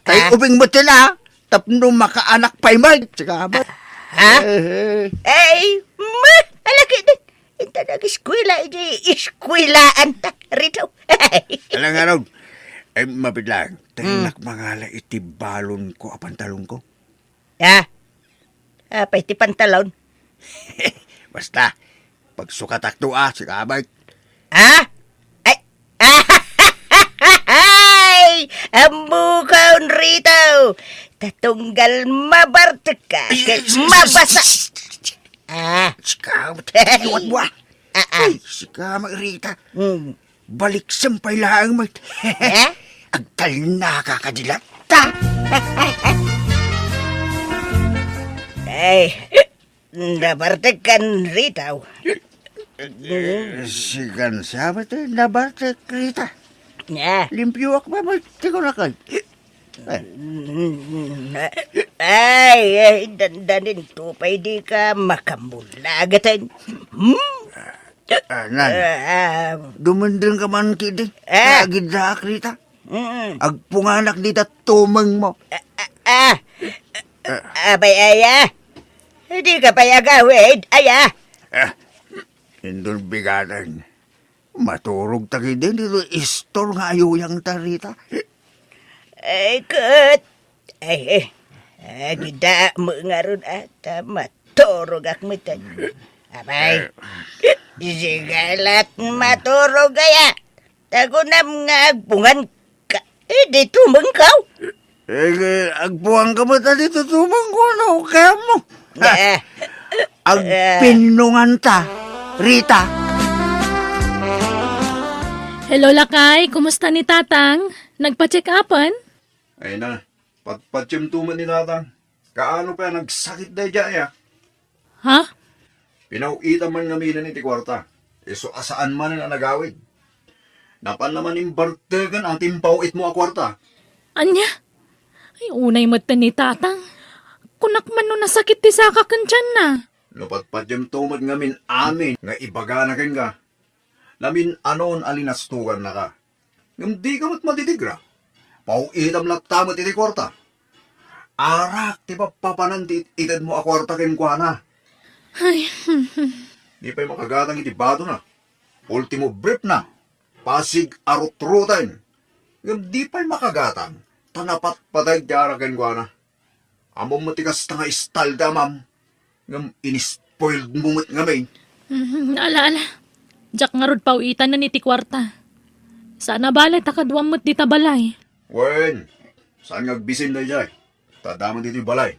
Tay ubing met la, tapno makaanak pay met. Sika met. Ha? Eh, eh. Ay, ma, alakit. Inta nag-eskwela iti eskwelaan ta, Rito. Alang ngarud, ay, mabiit lang. Tay nakmangala iti balonko a pantalonko. Ha? Apay ti pantalon? Basta, pagsukatakto a, sika met. Ha? Ay, ay, ammokon, Rito. Ta tunggal mabartekka, ket mabasa. Ah. Sika met, iwat mo, a. Ah, ah. Ay, sika met, Rita. Hmm. Baliksem pay laeng met. Eh? Agtalnaka kadi latta. Ay, nabartekkan, Rito. Eh, sikan sa met ti nabartek, Rita. Ah. Limpioak met ti kunakon. Ay, ay, dandanin to pay di ka makamulagaten. Hmm? Ah, nan. Ah, dumundeng ka man kidi. Ah. Agiddaak rita. Mm. Agpunganak dita tumeng mo. Ah, ah, ah. Ah. Abay, aya. Di ka pay agawid, aya. Ah, indon bigaden. Maturog ta kidi dito istor nga ayuyang ta rita. Ay, ket. Ay, eh. Agida mo ngarud ata maturog ak metten. Abay. Eh. Sige lat maturog aya. Tagunam nga agpungan ka. Eh, di tumengkaw. Eh, agpuan ka ba ta dito tumang ko, ano, kaya mo? Eh. Agpinnungan ta, Rita. Hello, lakay. Kumusta ni Tatang? Nagpa-check-upan? Ay na, patpatiem to met ni Tatang. Kaano pa nagsakit daydiay, ah? Ha? Pinaw-itan man ngamin iti kuarta. Isu a saan manen a nagawid. Napan naman imbarteken a timpaw-itmo a kuarta. Ania? Ay, unay met ni Tatang. Kunak man no nasakit ti saka ken tianna. No patpatiem to met ngamin amin nga ibagana kenka. Namin-anon a linastugannaka. Ngem dika met madidgra. Paw-itam latta met iti kuarta. Arak ti pappapanan ti it-itedmo a kuarta kenkuana. Ay. Di pay makagatang iti badona. Ultimo briefna. Pasig a rutruten. Ngem di pay makagatang. Ta napatpateg ti arak kenkuana. Ammom met ti kasta nga istalda, ma'am. Ngem inispoiled mo met ngamin. Mhm, ala, ala. Diak ngarud paw-itanen iti kuarta. Saan a bale ta kaduam met dita balay. Wen, saan nga agbisin daydiay? Ta adda met iti balay.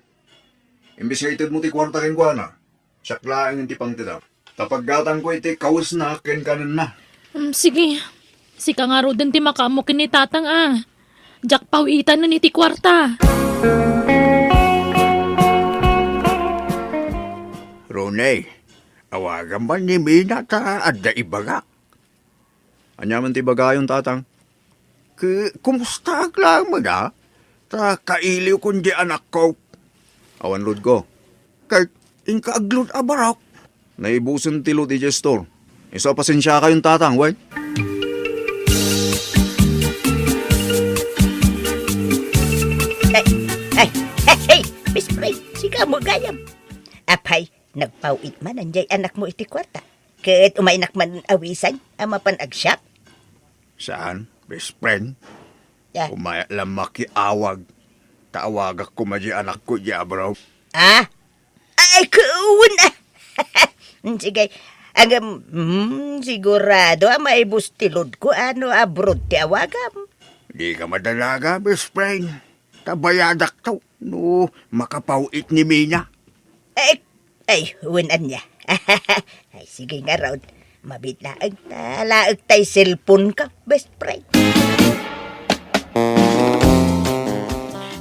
Imbes nga itedmo ti kuarta kenkuana, siak laeng ti pangtedam. Ta paggatangko iti kawesna ken kanenna. Mm, sige. Sika ngaruden ti makaammo ken ni Tatang a. Diak paw-itanen iti kuarta. Ronnie, awagam man ni Mina ta adda ibagak. Ania man ti ibagayon, Tatang? Ki-, kumustaak laeng met a? Ta kailiwkon di anakko. Awan loadko. Ket inka agload a barok. Naibusen ti load idiay store. Isu a pasensiakayon, Tatang, wen? Ay, ay, ay, ay, Miss Pray, sika mo gayam. Apay, nagpaw-it man diay anakmo iti kuarta. Ket umaynak man awisan a mapan agsiak? Saan, best friend? Ah. Umay la makiawag. Ta awagak koma diay anakko diay abroad. Ah? Ay, kuwan, ah. Sige. Agam, hmm, sigurado a maibus ti loadko a no abroad ti awagam. Di ka madalaga, best friend. Ta bayadak to no makapaw-it ni Mina. Ay, ay, wen ania. Ay, sige ngarud. Mabiit laeng ta laeng tay cellphone ka, best friend.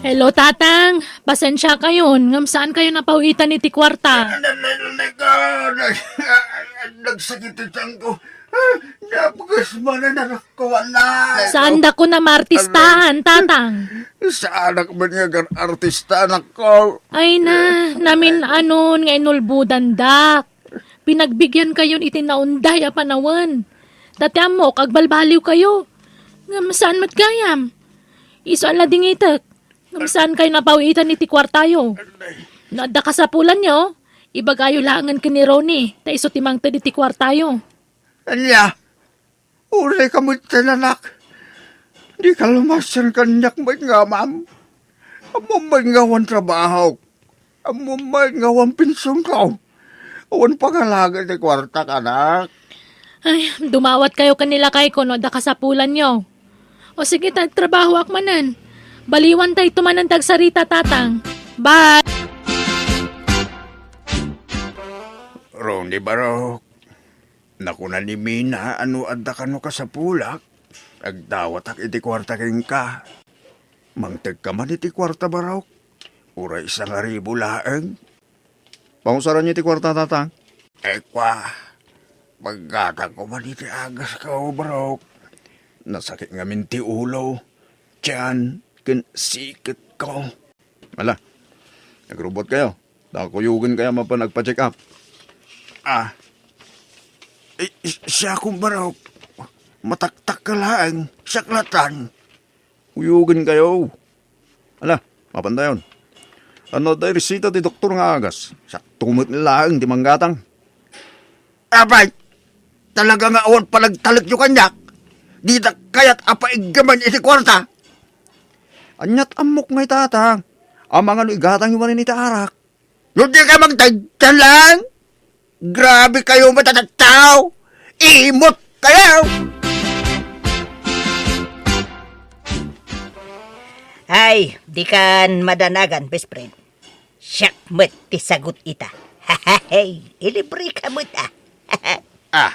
Hello, Tatang. Pasensiakayon, ngem saankayon a paw-itan iti kuarta. Na-, na-, na-, na-, nagsakit ti tiangko. Ah, napagas man ang anak ko, anak. Saandakon a maartistahan, Tatang. Saanak man nga agar-artista, anakko. Ay na, namin-anon nga inulbodandak. Pinagbigiankayon iti naunday a panawen. Ta ti ammok, agbalbaliwkayo. Ngem saan met gayam? Isu a la dingitek. Ngem saankayon a paw-itan iti kuartayo. No adda kasapulanyo, ibagayo laengen ken ni Ronnie, ta isu ti mangted iti kuartayo. Ania? Uray ka met, anak. Dika lumasan kaniak met nga amam. Ammom met nga awan trabahok. Ammom met nga awan pensionko. Awan pangalaga ti kuartak, anak. Ay, dumawatkayo ken ni lakayko no adda kasapulanyo. O sige, ta agtrabahoak manen. Baliwantayto manen ti agsarita, Tatang. Bye! Ronnie Barok. Nakuna ni Mina a no adda kano kasapulak, agdawatak iti kuarta kenka. Mangtegka man iti kuarta, Barok. Uray sangaribu laeng. Pangusaranyo iti kuarta, Tatang? Ay, kua, paggatangko man iti agasko, Barok. Nasakit ngamin ti ulo, tiyan, ken siketko. Ala, nagrubot kayo. Ta kuyogen kayo mapan agpa-check up. Ah. Eh, si-, siya, kumpare, mataktak ka laeng, siak latan. Kuyogen kayo. Ala, mapantayon. Ano tay resita ti doktor nga agas? Sakto met laeng ti manggatang. Apay, talaga nga awan panagtalekyo kaniak? Dita kayat a paiggaman iti kuarta? Aniat ammok nga itata? Amangan no igatang iwanin iti arak. No di ka magtagtan lang? Grabe kayo matatattao! Imot kayo! Ay, di kan madanagan, best friend. Siak met ti sagut ita. Hey, ilibre ka met, ah. Ah,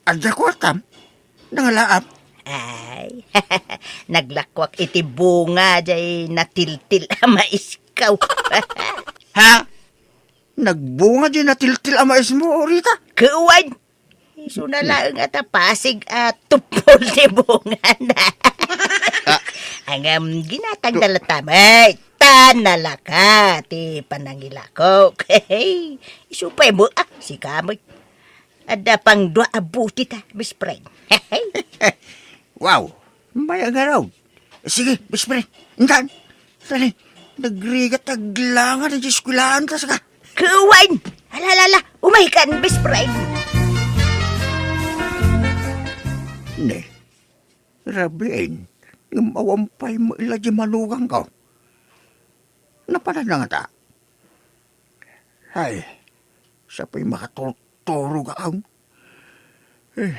adda kuartam? Nangalaap? Ay, naglakuak iti bunga jay natiltil a maiskaw. Ha? Nagbunga jay natiltil a maismo, Rita? Kuwan! Isu na laeng a ta pasig a tupol ti bungana. Ah. Ngem ginatang da latta met. Ta nalaka ti panangilakok. Isu pay mo, ah, sika met. Adda pang dua a buti ta, best friend. Wow, may agarod. Sige, best friend. Intan. Dali. Nagrigat aglanga na di eskwelahan ta saka. Kuwan! Alalala, umay kan, best friend. Ne, rabiin, ngem awan pay maila di manugang ko. Napanan na ngata. Ay, siya pay makaturturog a awn. Eh,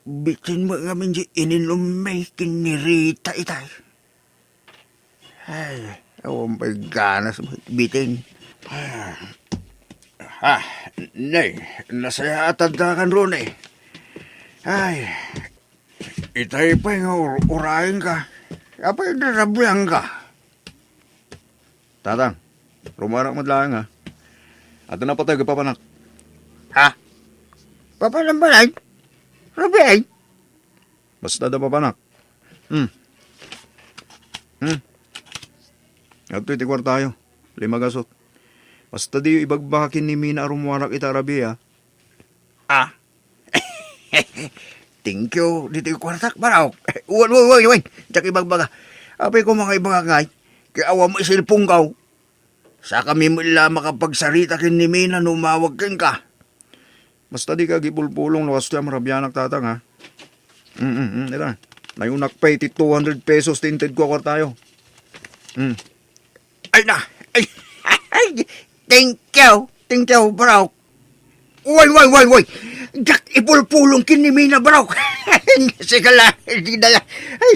bitin mo ngamin di ininummi ken ni Rita itay. Ay, awan pay ganas mo bitin. Ah, nay, nasayaat adda kan Rone. Ay, itay pay nga ur-, urayen ka. Apay, narabian ka. Tatang, rumarak met laeng, ha? Adda napateg a papanak. Ha? Papanak ba, nay? Rabiay? Basta da papanak. Hmm. Hmm. Adtoy ti kuartayo. Lima gasut. Basta diyo ibagbaka ken ni Mina a rumuarak ita a rabii, ha? Ah. Thank you, ditoy kuartak, Barok. Wen, wen, wen, wen. Diak ibagbaga. Apay ko mga ibagagay. Kay awan mo iselpon ka. Sakami met la makapagsarita ken ni Mina no umawag kenka. Basta di ka agipulpulong no kastoy a marabianak, Tatang, ha? Mm, mm, mm, ita. Nayunak pay ti two hundred pesos ti intedko a kuartayo. Mm. Ay na! Ay! Ay! Thank you! Thank you, bro! Way, way, way, way! Diak ipulpulong ken ni Mina, bro! Sige la, di na la. Ay!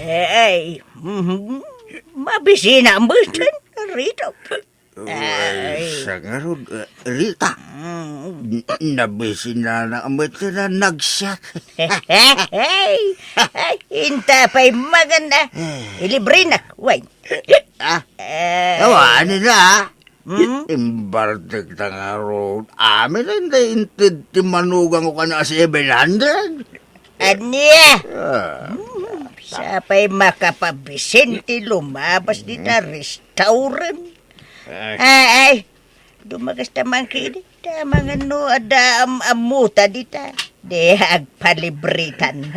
Ay, mhm. Mabisina mo, Rito. Ay, ay, sa ngarud, uh, Rita. Mm. N-, nabisina na met na nagsiak. Ay, inta pa'y maganda. Eh. Ilibre na, wait. Ah? Eh. Awa, ano na, ah? Hmm? I-, imbartek ta ngarud. Amin, hindi, inted ti manugang ko kanya seven hundred. Ania? Ah. Hmm, sapay makapabisin ti lumabas dita restaurant. Ay. Ay, ay. Dumagas ta man kini. Tama nga no, adda am-, ammuta dita. Di agpalibritan.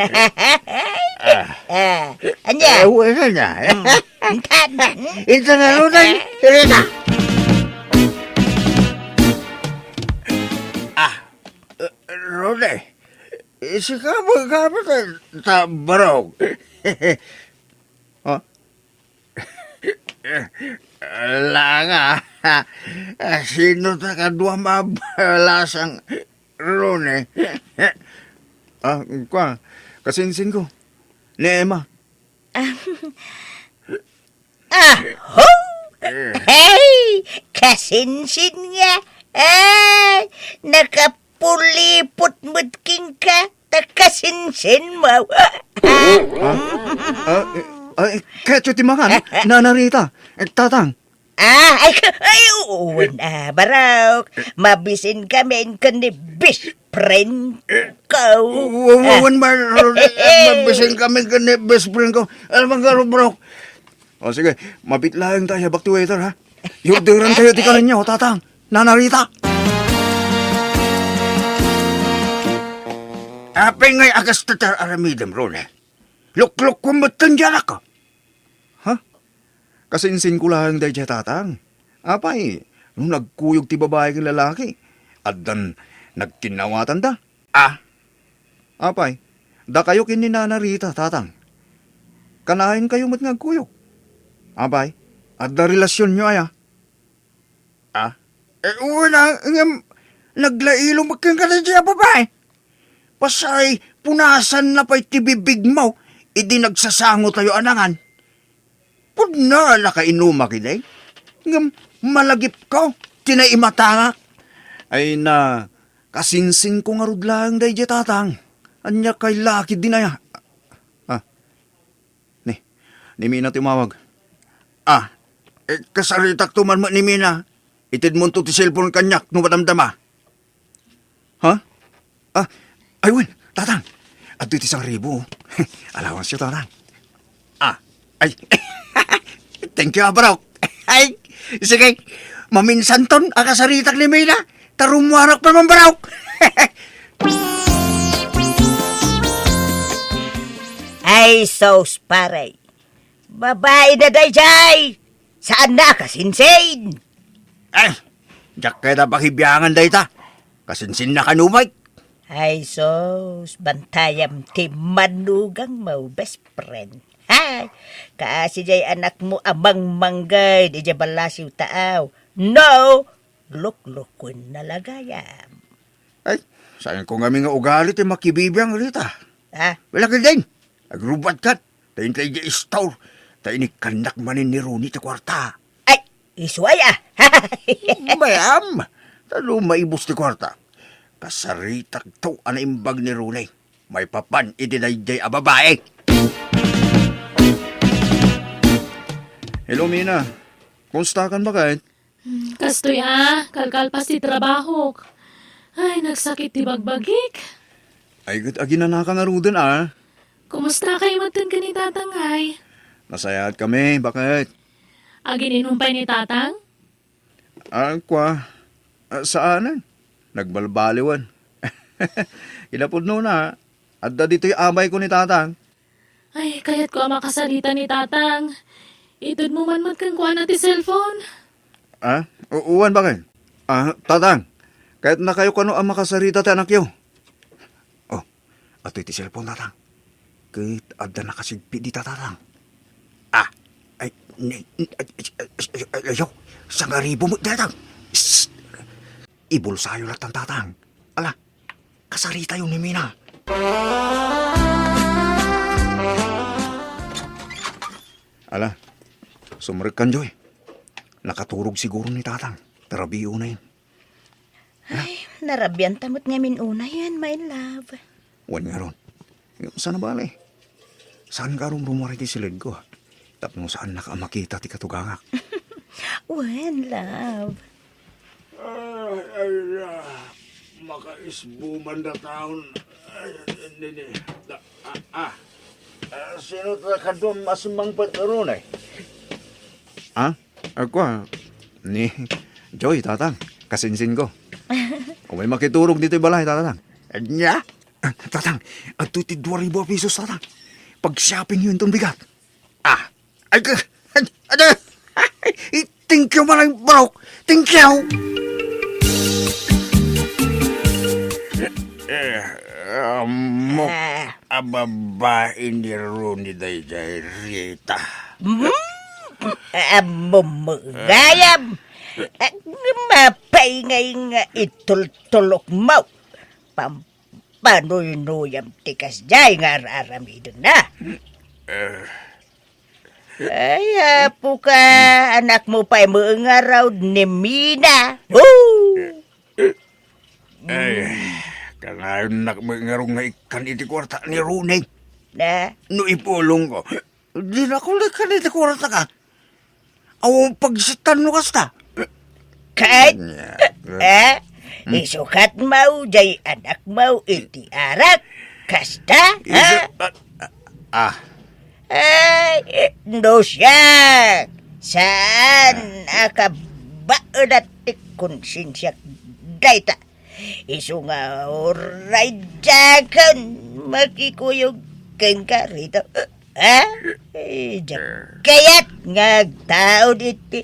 Ah. Ah, anya? Eh, wala na. Hmm. Intan. Intan na, Ronan. Rita. Ah, eh, Rone. Eh, sika mo gamit ta, ta barog. Ah, Langa, sino ta kadua mabalasang Rone? Ah, kwa, kasinsin ko. Ni Emma. Ah, ho! Hey! Kasinsin nga! Ay! Nakapulipot met kenka! Ta kasinsin mo. Ah, ah, eh, ah, eh, ketyo ti mangan, Nana Rita, eh, Tatang. Ah, ay, ay, wen, ah, Barok. Mabisin kami ken ni best friend ko. Wa-, wa-, Ah. wen, Mar-, mabisin kami ken ni best friend ko. Alam mo, Barok, Barok. O, sige, mabit laeng tayo, back to waiter, ha? Yurderan tayo ti kanenyo, Tatang. Nanarita. Apay ngay agas tatar aramidem, Rone? Luklukko metten diay anak ko. Ha? Kasinsin ko laeng daydiay, Tatang. Apay, no nagkuyog ti babai ken lalaki, addan nagkinnawatanda. Ah? Apay, dakayo ken ni Nana Rita, Tatang. Kanayon kayo met nga agkuyog. Apay, adda relasionyo aya? Ah? Eh, wala, ngem, naglailo met kenka daydiay a babai. Pasay, punasanna pay ti bibigmo, idi nagsasango tayo a nangan. Pudno a nakainumak idi. Ngem malagipko ti naimatangak. Ay na, kasinsinko ngarud laeng daydiay, Tatang. Ania kay laki dinaya? Ah, ni, ni Mina ti umawag. Ah, eh, kasaritakto man met ni Mina. Itedmonto ti cellphone kaniak no madamdama. Ha? Ah, ay, wen, Tatang. Adtoy ti sangribu. Allowance-yo, Tatang. Ah, ay. Thank you, ah, Barok. Ay, sige. Maminsanton a kasaritak ni Mina. Ta rummuarak pa man, Barok. Ay, sus, pare. Babaina daydiay. Saanna a kasinsin. Ay, diak kayat a pakibiangan dayta. Kasinsinna kano met. Ay sus, bantayam ti manugangmo, best friend. Hay, kaasi diay anakmo a mangmangged idiay ballasiw taaw. No, luklukuenna la gayam. Ay, saanko ngamin nga ugali ti makibibiang, Rita. Ah? Wala ka din. Agrubat kat. Ta intay di istor, ta inikkannak manen ni Ronnie ti kuarta. Ay, isu aya. Mayam, ta no maibus ti kuarta, kasaritakto a naimbag ni Ronnie. Maipapan iti daydiay a babai. Hello, Mina. Kumusta kan, baket? Hmm, kastoy a, kalkalpas ti trabahok. Ay, nagsakit ti bagbagik. Ay, ket aginanaka ngaruden a. Kumusta kay metten ken ni Tatang, ay? Nasayaat kami, baket? Agin-inum pay ni Tatang? Ah, kua, ah, saanen. Nagbalbaliwen. Kinapudnona, adda ditoy abayko ni Tatang. Ay, kayatko a makasarita ni Tatang. Itedmo man met kenkuana ti cellphone. Ah? U-, uwan, baket? Ah, Tatang, kayatnakayo kano a makasarita ti anakyo? Oh, adtoy ti cellphone, Tatang. Ket adda nakasigpit dita, Tatang. Ah, ay, ni, ni, ay, ay, ay, ay, ayaw. Sangaribu met, Tatang. Shh! Ibulsayo latta, Tatang. Ala, kasaritayo ni Mina. Ala, sumrekkan, Joy. Nakaturog siguro ni Tatang. Tarabiyo na yun. Ay, narabianta met ngamin unayen, my love. Wen ngarud. Saan a bale? Saan ka rumrumuar iti siledko? Tapno saannak a makita ti katugangak. Wen, love. Ah, ay, ah, makaisbuman da taon. Ay, nini, da, ah, ah. Ah, sino ta kaduam a simmangpet, Rune? Ah? Agkua, ni Joy, Tatang, kasinsinko. Umay makiturog ditoy balay, Tatang. Ania? Ah, Tatang, adtoy ti dua ribu a pesos, Tatang. Pag-shopping yun tong bigat. Ah, ay, ka, ay, ay, ay, thank you, Manang Barok. Thank you. Eh, amo, Ah. a babae ni Ronnie daydiay, Rita. Hmm? Amo, gayam. Ah, mapay ngay nga itultulok mo. Pam-, panuynuyam ti kasdiay nga ar-aramidna. Eh. Ay, apo ka, anak mo pay mo ngarud ni Mina. Oh! Ay, kanayon nak mo ngarud nga ikkan iti kwarta ni Ronnie. Na? No ipulong ko, di na ko likkan iti kwarta ka. Awan pagsitan no kasta. Ket, Nya, eh, Hmm? isukat mo jay anak mo iti arak. Kasta, ha? Isu-, ah, ah, ah. Ay, eh, no siak. Saan a kabaelat ti konsensiak dayta? Isu nga uray diakon makikuyog kenka, Rita. Ha? Eh, diak kayat nga agtaud iti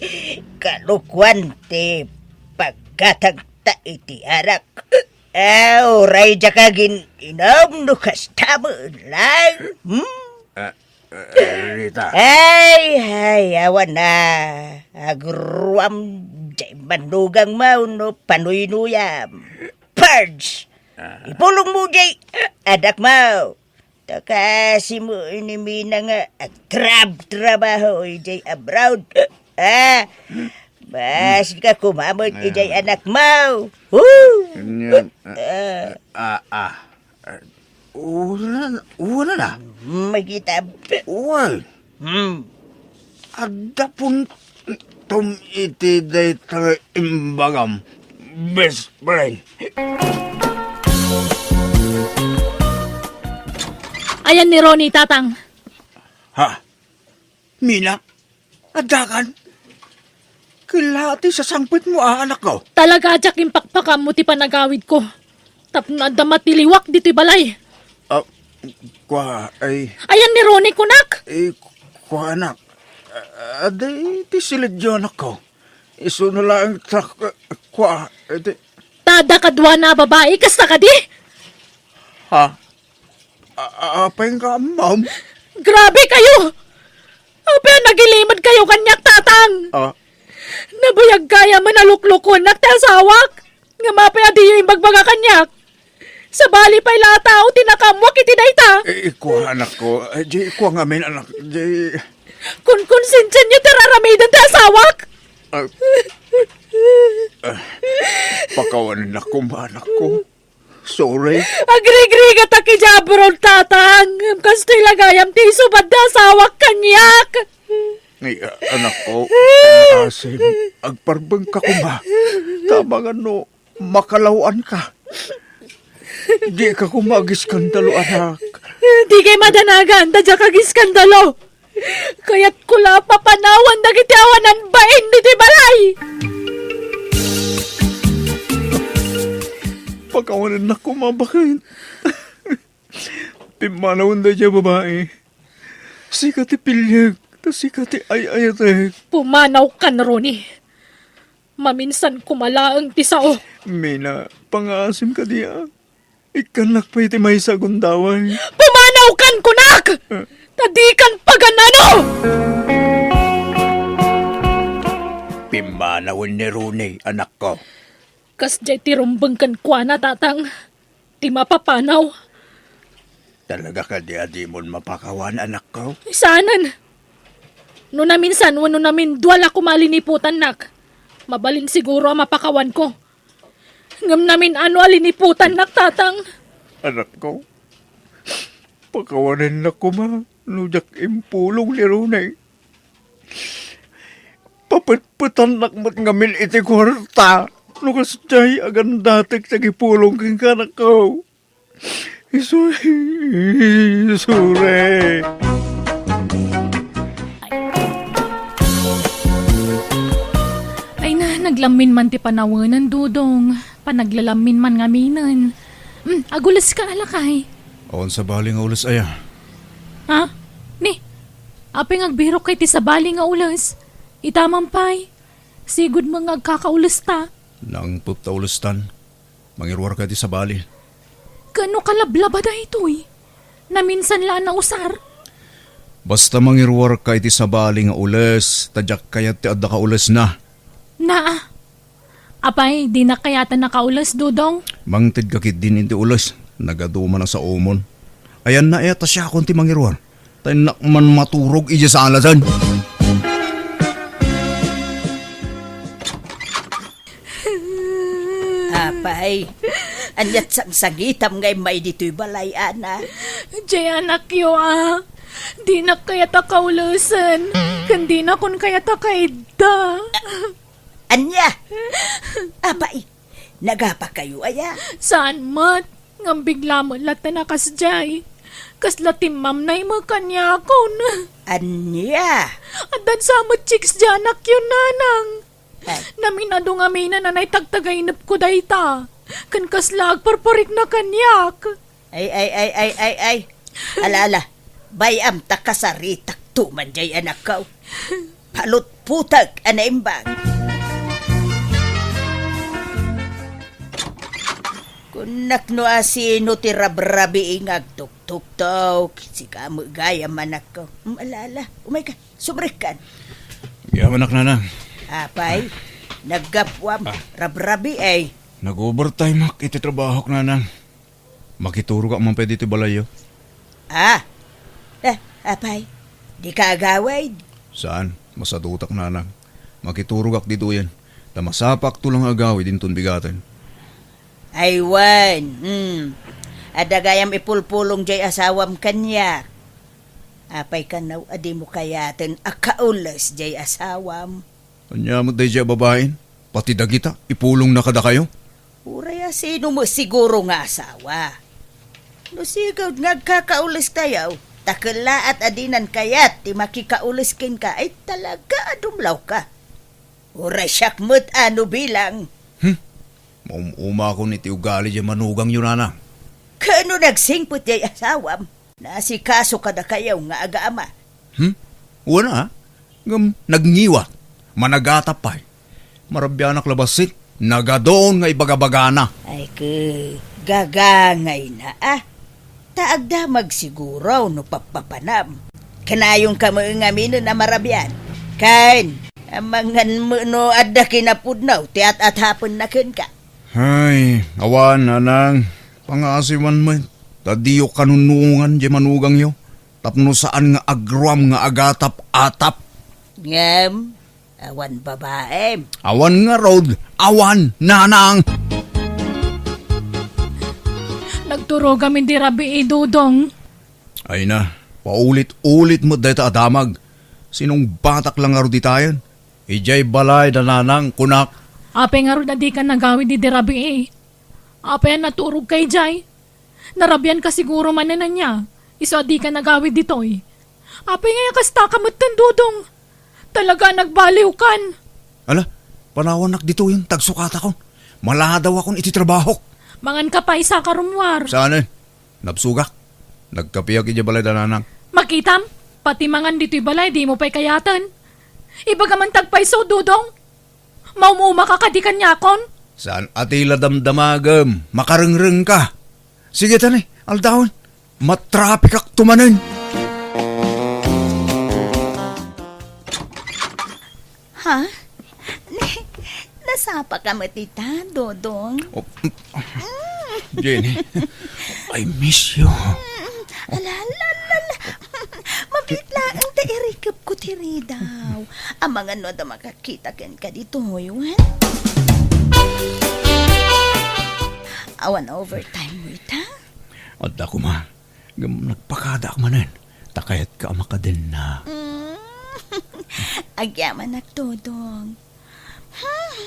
kalokuan ti paggatangta iti arak. Ah, uray diak agin-inum no kasta met laeng. Hmm? Ah, eh, Rita. Ay, ay, awan na. Agruam diay mannugangmo no panuynuyam. Purge! Ah. Ipulongmo diay adakmo. Ta kasimo ni Mina nga agtrab-trabaho idiay abroad. Ah, basika koma met idiay anakmo. Woo! Ania, ah, Ah. ah, ah, ah, wala, wala na. Makita. Uy. Hmm. Adda puntom iti dayta nga imbagam, best friend. Ayan ni Ronnie, Tatang. Ha? Mina? Addakan? Kella ti sasangpetmo a, anakko? Talaga diak impakpakammo ti panagawidko. Tapno adda matiliwak ditoy balay. Ah, kua, ay. Ayan ni Ronnie, kunak? Eh, kua, anak. Ah, adda ti silidyo, anakko. Isuno laeng ta, kua, iti. Ta adda kaduana a babai, kasta kadi? Ha? A-, a-, apay nga ammom? Grabe kayo! Apay a nagilimed kayo kaniak, Tatang? Ah. Nabayag gayam a luklukuennak ti asawak. Ngem apay a diyo imbagbaga kaniak? Sabali pay la a tao ti nakaammoak iti dayta. Eh, ikua, anakko. Eh, di ikua ngamin, anak. Di. Konkonsensianyo ti ar-aramiden ti asawak. Ah. Ah. Pakawanennak koma, anakko. Sorry. Agrigrigatak idiay abroad, Tatang. Ngem kastoy la gayam ti isubad ti asawak kaniak. Ay, a-, anakko, asim, agparbengka koma. Ta amangan no makalaw-anka. Dika koma agiskandalo, anak. Dikay madanagan, ta diak agiskandalo. Kayatko la a papanawan dagiti awanan bain ditoy balay. Pakawanennak koma, baket. Pimmanawen daydiay a babai. Sika ti piliek, ta sika ti ay-ayatek. Pumanawkan, Ronnie. Maminsan koma laeng ti sao. Mina, pangaasim kadi a. Ikkannak pay ti maysa a gundaway. Pumanawkan, kunak! Ah. Ta dikan pagan-ano! Pimmanawen ni Ronnie, anakko. Kasdiay ti rumbeng kenkuana, Tatang. Ti mapapanaw. Talaga kadi a dimon mapakawan, anakko? Saanen. No naminsan wenno namindua la koma a liniputannak, mabalin siguro a mapakawanko. Ngem namin-ano a liniputannak, Tatang. Anakko, pakawanennak koma no diak impulong ni Ronnie. Papetpetannak met ngamin iti kuarta no kasdiay agandatek ti agipulong kenka, anakko. Isu-, isure. Ay na, naglammin man ti panawenen, Dodong. Panaglalammin man ngaminen. Hmm, aguleska, lakay. Awan sabali nga ules aya. Ha? Ni, apay nga agbirok kay ti sabali nga ules? Ita man pay. Sigud met nga agkakaulesta. Nangpet ta ulestan. Mangiruarka iti sabali. Ket no kalablaba daytoy? Naminsan la a nausar? Basta mangiruarka iti sabali nga ules, ta diak kayat ti adda kaulesna. Naa. Apay, dinak kayat a nakaules, Dodong? Mangtedka ketdin iti ules. Nagadu man a saomon. Ayanna aya ta siakon ti mangiruar. Ta innak man maturog idiay salasen. Apay, ania't sangsangitam nga immay ditoy balay, Ana? Diay anakyo, a. Dinak kayat a kaulesen. Ken dinakon kayat a kaid-, Ta. Ania? Apay, nagapakayo aya? Saan met, ngem bigla met latta a kasdiay. Kasla timmamnay met kaniakon. Ania? Addan sa met chicks di anakyo, nanang. Ay. Naminado ngamin a naitagtagainepko dayta. Ken kasla agparparikna kaniak. Ay, ay, ay, ay, ay, ay. Ala, ala. Bay-am ta kasaritakto man jay anakko. Palutputek a naimbag. Kunak no asino ti rabrabii nga agtuktuktok, sika met gayam, anakko. Hmm, ala, ala. Umayka, sumrekkan. Agyamanak, nanang. Apay, naggapuam, Ah. rabrabii. Nag-overtime ak iti trabahok, nanang. Makiturogak man pay ditoy balayyo. Ah, eh, apay, dika agawid? Saan, masadutak, nanang. Makiturogak ditoyen, ta masapakto lang nga agawid inton bigaten. Ay wen, hmm. Adda gayam ipulpulong jay asawam kaniak. Apay kano a dimo kayaten a kaules jay asawam? Ania met daydiay a babain? Pati dagita, ipulongna kadakayo? Uray a sino met siguro nga asawa. No sigud nga agkakaulestayo, ta kellaat a dinan kayat ti makikaules kenka, ay talaga a dumlawka. Uray siak met a no bilang. Hmm? Maum-umakon iti ugali diay manugangyo, nanang. Kano nagsingpet diay asawam? Naasikaso kadakayo nga agama. Hmm? Wen a, ngem nagngiwat, managatap pay. Marabianak la bassit, nagadun nga ibagabagana. Ay, ke, gagangayna, ah. Ta agdamag siguro no pappapanam. Kanayonka met ngaminen a marabian. Ken, amangan met no adda kinapudno ti at-atapenna kenka. Ay, awan, nanang. Pangasiwan met, ta diyo kanunongan diay manugangyo. Tapno saan nga agruam nga agatap-atap. Ngem, awan babaem. Awan ngarud, awan, nanang. Nagturogam idi rabii, Dodong. Ay na, paulit-ulit met dayta a damag. Sinungbatak lang ngarud ditayen. Idiay balay da nanang, kunak. Apay ngarud a dika nagawid idi rabii? Apay a naturogka idiay? Narabianka siguro manen ania, isu a dika nagawid ditoy. Apay ngay a kastaka metten, Dodong? Talaga a nagbaliwkan. Ala, panawannak ditoyen, ta agsukatakon. Maladawakon iti trabahok. Manganka pay, saka rummuar. Saanen? Nabsogak. Nagkapiak idiay balay da nanang. Makitam, pati mangan ditoy balay, dimo pay kayaten. Ibagam man ta agpayso, Dodong. Maum-umaka kadi kaniakon? Saan a ti la damdamagem? Makarengrengka. Sige, tani, aldawen. Matrapikakto manen. Ha? Nasapaka met ita, Dodong? Oh, Jenny, I miss you. Mm, ala, ala, ala, ala. Mabiit laeng ta irikepko ti ridaw. Amangan no adda makakita kenka ditoy, wen? Awan overtime mo ita? Adda koma. Ngem nagpakadaak manen, ta kayatka a makadenna. Mm. Agyamanak, Dodong. Hmm,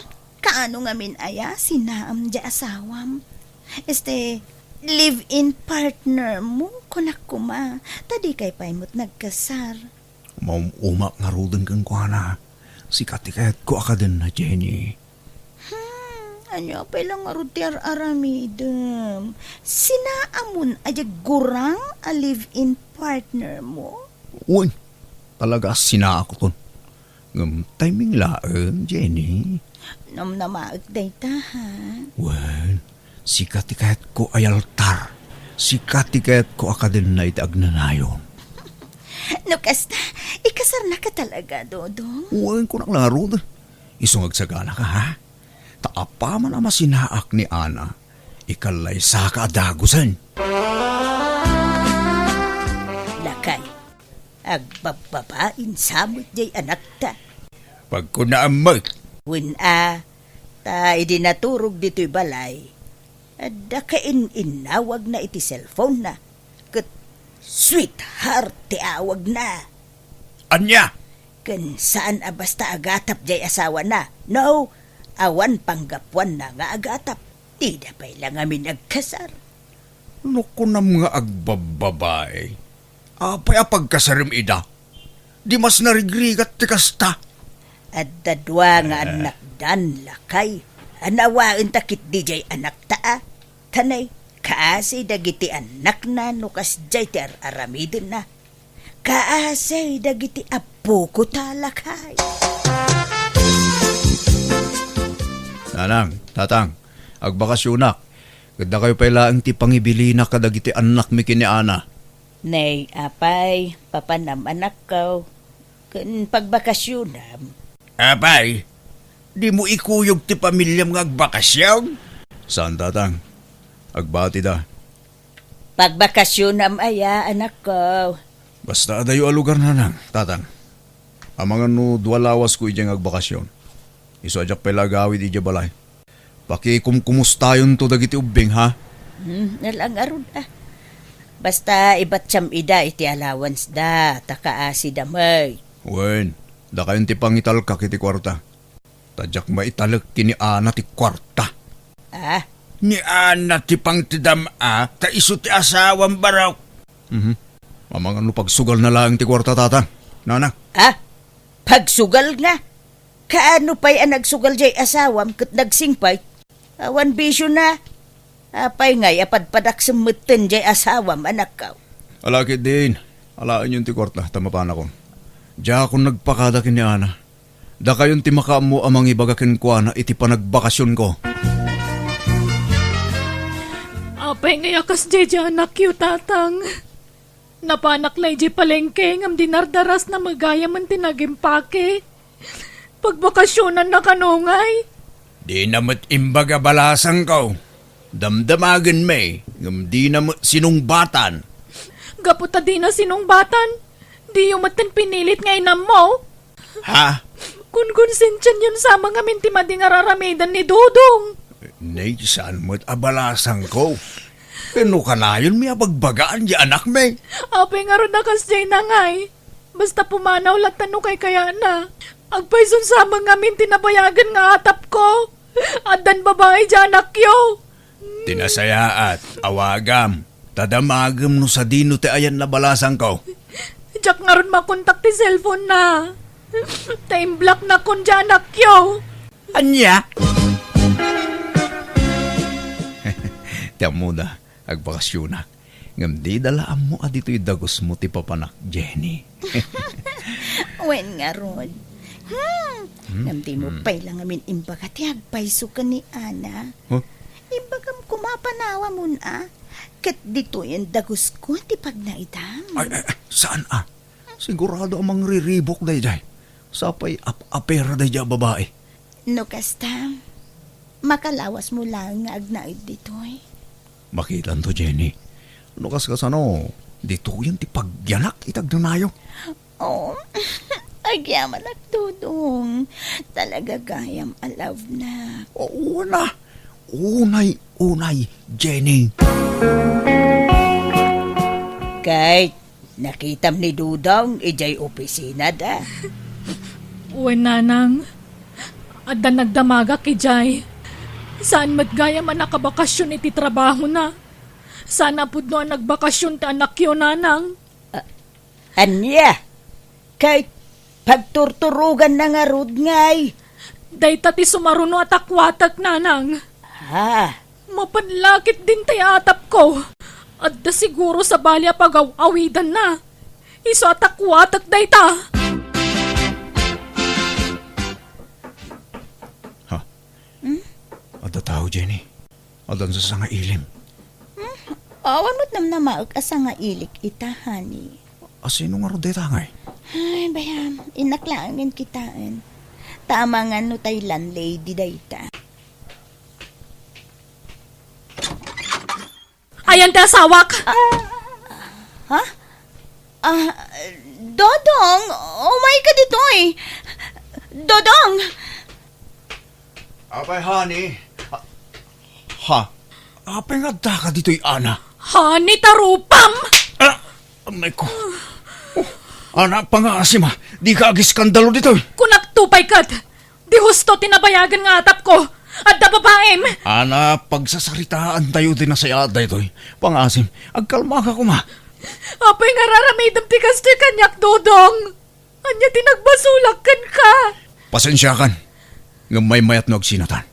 kaano ngamin aya sinaam diay asawam? Este, live-in partner mo, kunak koma, ta dikay pay met nagkasar. Maum-umak ngaruden kenkuana. Sika ti kayatko a kadenna, Jenny. Hmm, ania pay la ngarud ti ar-aramidem? Sinaamon a diay gurang a live-in partner mo? Wen, talaga a sinaakton. Ngem timing laeng, Jenny. Namnamaek dayta, ha? Wen, sika ti kayatko a yaltar. Sika ti kayatko a kadenna iti agnanayon. No kasta, ikasarnaka talaga, Dodong? Wen, kunak la ngarud. Isu nga agsaganaka, ha? Ta apaman a masinaak ni Ana, ikallaysaka a dagusen. Lakay, agbabbabain sa met diay anakta. Pagkunaam met. Wen a, ta idi naturog ditoy balay, adda kain-innawagna iti cellphone-na, ket sweetheart ti awagna. Ania? Ken saan a basta agatap jay asawana. No, awan panggapuanna nga agatap. Dida pay la ngamin agkasar. No kunam nga agbabbabae, apay a pagkasarem ida? Di mas narigrigat ti kasta. Adda dua nga Eh. annakdan, lakay. Anawaen ta ketdi jay anakta a. Tanay, kaasi dagiti annakna no kasjay ti ar-aramidenna. Kaasi dagiti apoko ta, lakay. Nanang, tatang, agbakasionak. Ket dakayo pay laeng ti pangibilinak kadagiti annakmi ken ni Ana. Nay, apay, papanam, anakko, ken pagbakasionam. Apay, dimo ikuyog ti pamiliam nga agbakasion? Saan, tatang. Agbatida. Pagbakasionam aya, anakko? Basta adayo a lugar, nanang, tatang. Amangan no dua lawasko idiay nga agbakasion. Isu a diak pay la agawid idiay balay. Pakikumkumustayonto dagiti ubbing, ha? Hmm, nala ngarud, ah. Basta ibatiam ida iti allowance da, ta kaasida met. Wen, dakayon ti pangitalkak iti kuarta. Ta diak maitalek ken ni Ana ti kuarta. Ah? Ni Ana ti pangtedam a, ta isu ti asawam, barok. Mhm. Amangan no pagsugalna laeng ti kuarta, tatang. Nanang. Ah? Pagsugalna? Kaano pay a nagsugal jay asawam ket nagsingpay? Awan bisiona. Apay ngay a padpadaksem metten jay asawam, anakko? Ala ketdin, alaenyon ti kuarta, ta mapanakon. Diakon nagpakada ken ni Ana. Dakayon ti makaammo a mangibaga kenkuana iti panagbakasionko. Apay ngay a kasdiay diay anakyo, tatang? Napanak la idiay palengke ngem dinardarasna met gayamen ti nagimpake. Pagbakasionanna kano ngay? Dina met imbaga balasangko. Damdamagenmi, ngem dina met sinungbatan. Gapu ta dina sinungbatan, diyo metten pinilit nga inammo. Ha? Konkonsensianyon sa amin ngamin ti madi nga ar-aramiden ni Dodong. Nay, saan met a balasangko? Ken no kanayonmi a bagbagaan diay anakmi. Apay ngarud a kasdiay ngay? Basta pumanaw latta no kaykayatna. Agpayson sa amin ngamin ti nabayagen nga atapko. Addan babai diay anakyo. Ti nasayaat, awagam. Ta damagem no sadino ti ayanna balasangko. Diak ngarud makontak ti cellphone-na. Ta imblocknakon diay anakyo. Ania? Ti ammoda, agbakasionak. Ngem dida la ammo a ditoy dagusmo ti papanak, Jenny. Wen ngarud. Hmm. Hmm? Ngem dimo Hmm. pay la ngamin imbaga ti agpayso ken ni Ana. Huh? Imbagam koma a panawamon a, ket ditoyen dagusko ti pagnaedam. Ay, ay, ay, saan a? Sigurado a mangriribuk daydiay. Sapay ap-apera daydiay a babai. No kasta, makalawasmo laeng nga agnaed ditoy. Makitanto, Jenny. No kaskasano, ditoyen ti pagyanak iti agnanayo. Oh, agyamanak, Dodong. Talaga gayam a love na. Oo na. Unay-unay, Jenny. Kay, nakitam ni Dodong idiay opisinada. Wen, nanang. Adda nagdamagak idiay. Saan met gayam a nakabakasion iti trabahona. Saan a pudno a nagbakasion ti anakyo, nanang. Ania? Kay pagturturoganna ngarud ngay? Dayta ti sumaruno a takuatek, nanang. Ha? Mapan la ketdin tay atapko. Adda siguro sabali a pagaw-awidanna. Isu a takuatek dayta. Ha? Hmm? Adda tao, Jenny. Addan sa sangailim. Hmm? Awan met namnamaek a sangailik ita, honey. Asino ngarud dayta ngay? Ay, bayam. Innak laengen kitaen. Ta amangan no tay landlady dayta. Ayan ti asawak! Ah, ha? Ah, Dodong, umay ka ditoy. Dodong! Apay, honey? Ah, ha? Apay nga adda ka ditoy, Ana? Honey, tarupam! Ah, amay ko. Oh, Ana, pangaasim a, dika agiskandalo ditoy. Kunakto pay ket, di husto ti nabayagen nga atapko. Adda babaim. Ana, pagsasaritaantayo ti nasayaat daytoy. Pangaasim, agkalmaka koma. Apay nga ar-aramidem ti kastoy kaniak, Dodong? Ania ti nagbasolak kenka? Pasensiakan, ngem maymayat no agsinatan,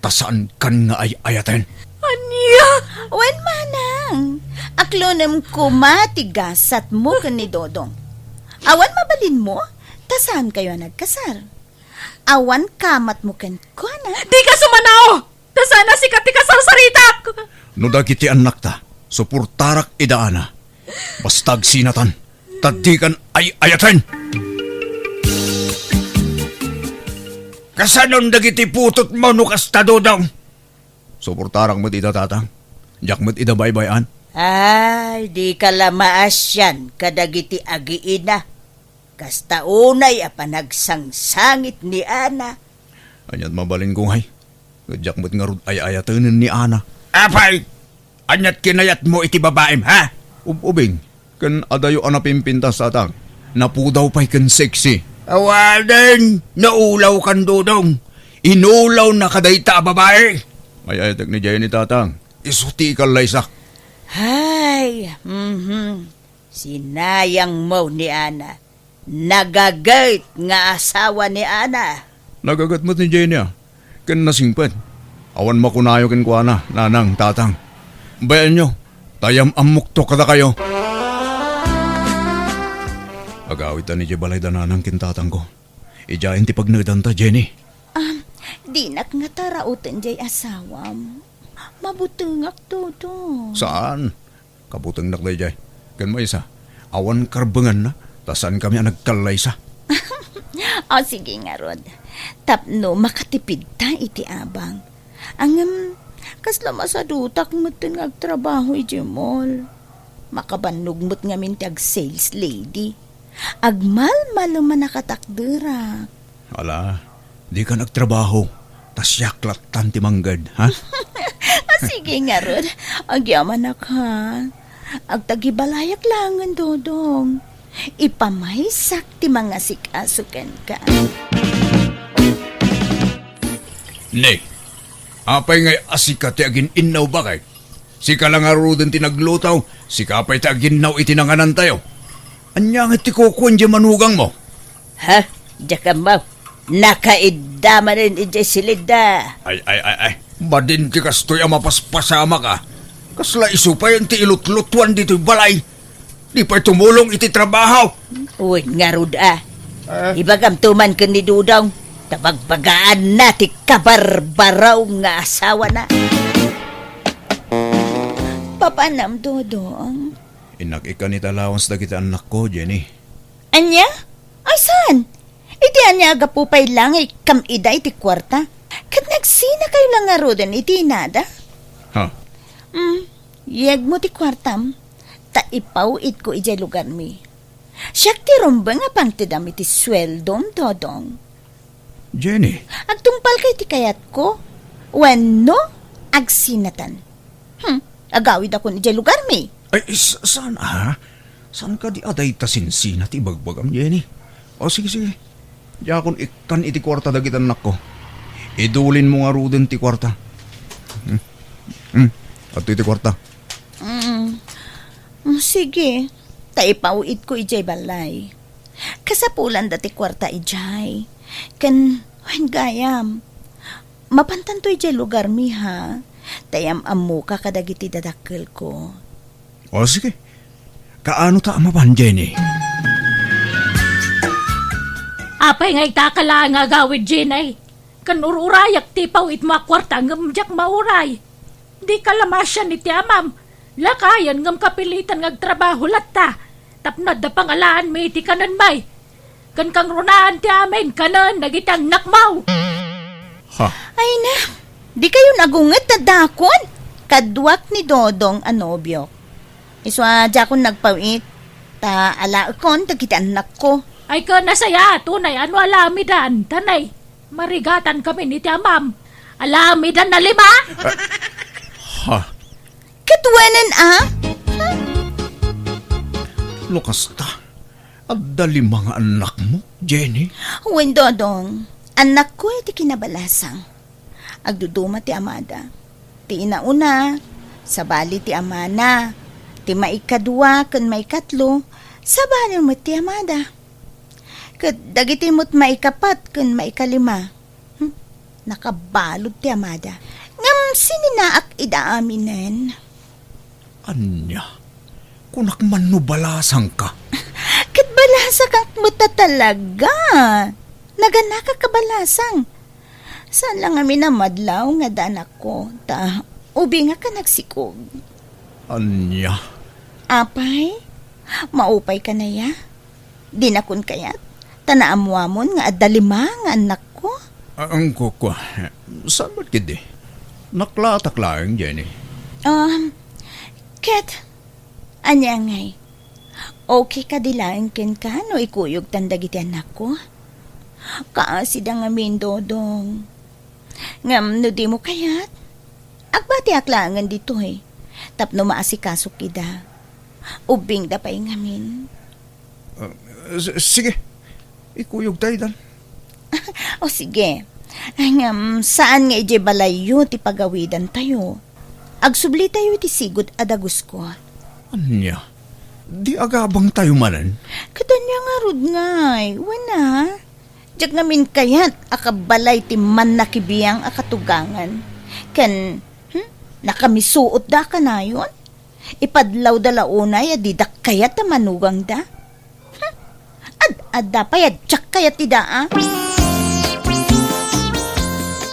ta saankan nga ay-ayaten. Ania? Wen, manang, aklonem koma ti gasatmo ken ni Dodong. Awan mabalinmo, ta saankayo a nagkasar. Awan kamatmo kenkuana. Dika sumanao! Ta saan a sika ti kasarsaritak! No dagiti annakta, suportarak ida, Ana. Basta agsinatan, ta dikan ay-ayaten! Kasanon dagiti putotmo no kasta, Dodong? Suportarak met ida, Tatang. Diak met ida baybay-an. Ay, dika la maasian kadagiti agiina. Kasta unay a panagsangsangit ni Ana. Aniat mabalinko ngay? Ket diak met ngarud ay-ayatenen ni Ana. Apay! Aniat kinayatmo iti babaim, ha? Ub-ubing, ken adayo a napimpintas, Tatang. Napudaw pay ken sexy. Awanen, naulawkan, Dodong. Inulawnaka dayta a babai. Ay-ayatek ni Jenny, Tatang. Isu ti ikallaysak. Ay, mhm. Sinayangmo ni Ana. Nagaget nga asawa ni Ana. Nagaget met ni Jenny, a, ken nasingpet. Awan makunayo kenkuana, nanang, tatang. Bayaenyo, ta yam-ammokto kadakayo. Agawidtan idiay balay da nanang ken tatangko. Idiayen ti pagnedanta, Jenny. Ah, dinak ngata rauten diay asawam. Mabutengak, Dodong. Saan? Kabutengnak daydiay. Ken maysa, awan karbenganna, ta saankami a nagkallaysa. O, sige ngarud. Tapno makatipidta iti abang. Ngem, kasla masadutak metten nga agtrabaho idiay mall. Makabannog met ngamin ti ag-sales lady. Agmalmaleman a katakderak. Ala, dikan agtrabaho, ta siak lattan ti mangged, ha? A, sige ngarud, agyamanak, ha? Agtagibalayak laengen, Dodong. Ipamaysak ti mangasikaso kenka. Ne, apay ngay a sika ti agin-innaw, bakay? Sika la ngaruden ti nagluto, sika pay ti aginnaw iti nanganantayo. Ania ngay ti kukuan diay manugangmo? Ha? Diak ammo. Nakaidda manen idiay silidda. Ay, ay, ay, ay. Madin ti kastoy a mapaspasamak a. Kasla isu pay ti ilutlutuan ditoy balay. Di pay tumulong iti trabaho. Wen ngarud a. Ah. Ibagamto man ken ni Dodong, ta bagbagaanna ti kabarbaraw nga asawana. Papanam, Dodong? Innak ikkan iti allowance dagiti annakko, Jenny. Ania? Ay, saan? Iti ania a gapu pay la nga ikkam ida iti kuarta? Ket nagsinakayo la ngaruden iti inada? Ha? Mm, yegmo ti kuartam, ta ipaw-itko idiay lugarmi. Siak ti rumbeng a pangtedam iti sueldom, Dodong. Jenny. Agtungpalka iti kayatko, wenno agsinatan. Hmm, agawidakon idiay lugarmi. Ay, s-, saan a? Saan kadi a dayta sinsina ti ibagbagam, Jenny? O, sige, sige. Diakon ikkan iti kuarta dagiti annakko. Idulinmo ngaruden ti kuarta. Hmm. Hmm. Adtoy ti kuarta. Mm. Mm, sige. Ta ipaw-itko idiay balay. Kasapulanda ti kuarta idiay. Ken, wen gayam, mapantanto idiay lugarmi, ha? Ta yam-ammoka kadagiti dadakkelko. O, sige. Kaano ta a mapan, Jenny? Apay nga itaka laeng nga agawid, Jenny? Ken ur-urayak ti ipaw-itmo a kuarta ngem diak mauray. Dika la maasian iti amam. Lakayen ngem kapilitan nga agtrabaho latta. Tapno adda pangalaanmi iti kanenmi. Ken kangrunaan ti amin kanen dagiti annakmo. Ha? Ay na, dikayon agunget ta dakon. Kaduak ni Dodong a nobiok. Isu a diakon nagpaw-it, ta alaekon dagiti annakko. Ay, ken nasayaat unay a no alamidan, ta nay, marigatan kami ni ti amam. Alamidan a lima? Ha? Ket wenen a? Hmm? No kasta, Adda lima nga annakmo, Jenny? Wen, Dodong. Annakko iti kinabalasang. Agduduma ti amada. Ti inauna, sabali ti amana. Ti maikadua ken maikatlo, sabali met ti amada. Ket dagiti met maikapat ken maikalima, hmm, nakabalud ti amada. Ngem sininaak ida aminen. Ania? Kunak man no balasangka? Ket balasangak met a talaga. Naganakak a balasang. Saan la ngamin a madlaw nga adda anakko, ta ubingak a nagsikog. Ania? Apay, maupay ka naya? Dinakon kayat, ta naammoamon nga adda lima nga annakko. Ah, ang kukua. Saan met ketdi? Naklatak laeng, Jenny. Um, ket, ania ngay? Okay kadi laeng kenka no ikuyogtan dagiti annakko? Kaasida ngamin, Dodong. Ngem no dimo kayat, agbatiak laengen ditoy tapno maasikasok ida. Ubbingda pay ngamin. Ah, s-, sige. Ikuyogta idan. O sige. Ngem saan nga idiay balayyo ti pagawidantayo. Agsublitayo iti sigud a dagusko. Ania? Di agabangtayo manen? Ket ania ngarud ngay? Wen a? Diak ngamin kayat a kabalay ti mannakibiang a katugangan. Ken, hmm, nakamisuotda a kanayon? Ipadlawda la unay a didak kayat a manugangda? Hmm, ad-adda pay a diak kayat ti daa.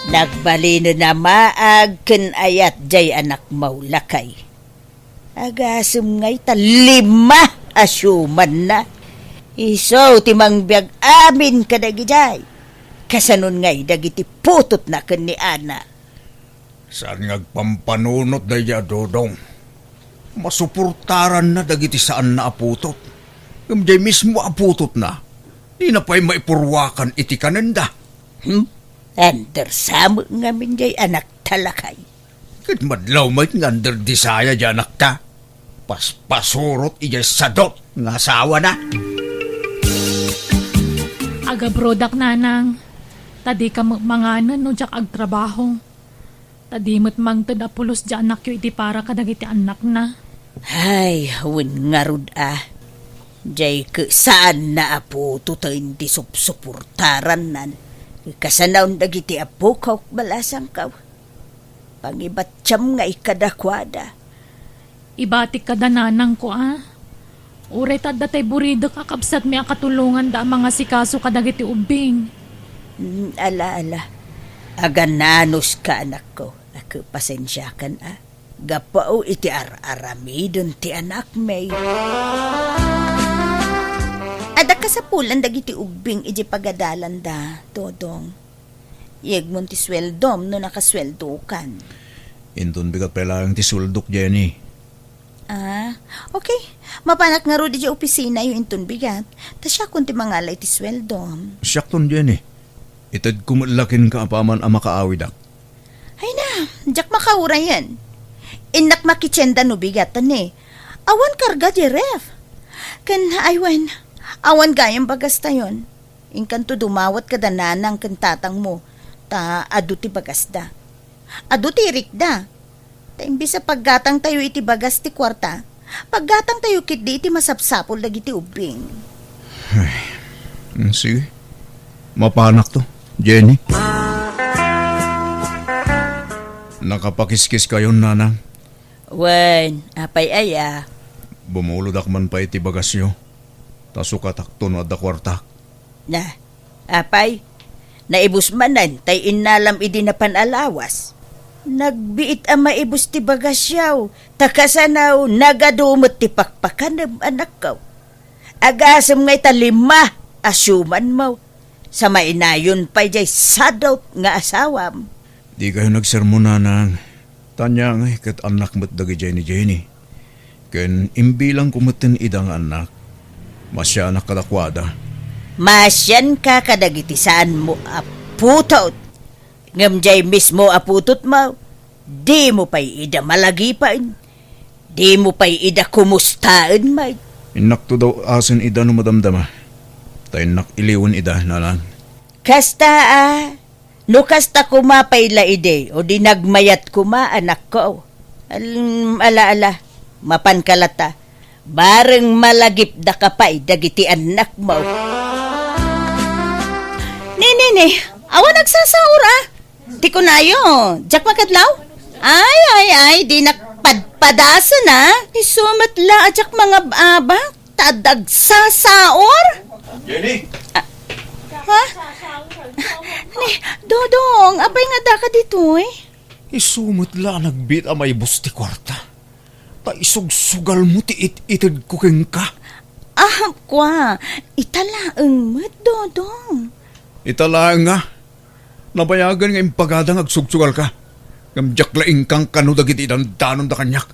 Nagbalinen a maag ken ayat jay anakmo, lakay. Agasem ngay ta lima a siumanna. Isu ti mangbiag amin kadagijay. Kasanon ngay dagiti putotna ken ni Ana? Saan nga agpampanunot daydiay a Dodong? Masuportaranna dagiti saanna a putot. Ngem jay mismo a putotna, dina pay maipurwakan iti kanenda. Hmm? Under sa met ngamin jay anakta, lakay. Ket madlaw met nga under disaya jay anakta. Paspasurot idiay sadot nga asawana. Agabrodak, nanang, ta dika met manganen no diak agtrabaho. Ta di met mangted a pulos jay anakyo iti para kadagiti annakna. Ay, wen ngarud a. Jay ket saanna a putoten ti supsuportarannan. Kasanaon dagiti appok, balasangko. Pangibattiam ngay kadakuada. Ibatik kada nanangko a. Uray ta adda tay buridek a kabsatmi a katulonganda a mangasikaso kadagiti ubbing. Mm, ala, ala. Agananuska, anakko. Ak, pasensiakan a. Gapu iti ar-aramiden ti anakmi. Adda kasapulan dagiti ubbing iti pagadalanda, Dodong. Yegmon ti sueldom no nakasueldokan. Inton bigat pay laeng ti sueldok, Jenny. Ah, okay. Mapanak ngarud iti opisinayo inton bigat. Ta siakon ti mangala iti sueldom. Siakton, Jenny. Itedko met la kenka apaman a makaawidak. Ay na, diak makaurayen. Innak makitienda no bigat, ta ni. Awan karga di ref. Ken, ay wen, awan gayam bagastayon. Inkanto dumawat kada nanang ken tatangmo, ta adu ti bagasda. Adu ti irikda. Ta imbes a paggatangtayo iti bagas ti kuarta, paggatangtayo ketdi iti masapsapul dagiti ubbing. Ay, mm, sige. Mapanakto, Jenny. Nakapakiskiskayon, nanang? Wen, apay aya? Bumulodak man pay iti bagasyo. Ta sukatakto no adda kuartak. Na, apay, naibus manen tay innalam idi napan a lawas. Nagbiit a maibus ti bagasyaw, ta kasano nagadu met ti pakpakanem, anakko. Agasem ngay ta lima a siumanmo, sa mainayon pay jay sadot nga asawam. Dikayo nagsermon, nanang. Tanya ngay ket annak met dagijay ni Jenny. Ken imbilangko metten ida nga annak. Maasianak kadakuada. Maasianka kadagiti saanmo a putot. Ngem jay mismo a putotmo, dimo pay ida malagipen. Dimo pay ida kumustaen met. Innakto daw asen ida no madamdama. Ta innak iliwen ida, nanang. Kasta a, no kasta koma pay la idi, o di nagmayat koma, anakko. Al-, ala, ala, mapanka lata. Bareng malagipdaka pay dagiti annakmo. Ni, ni, ni, awan agsasaur a. Ti kunayo, diak makadlaw? Ay, ay, ay, dinak padpadasen a. Isu met la a diak mangab-abak, ta adda agsasaur. Jenny! Ah, ha? Ni, Dodong, apay nga addaka ditoy? Isu met la a nagbiit a maibus ti kuarta. Ta isugsugalmo ti it-itedko kenka. Ah, kua, ita laeng met, Dodong. Ita laeng nga, nabayagen nga impagada nga agsugsugalka. Ngem diak la inkankano dagiti dandanonda kaniak.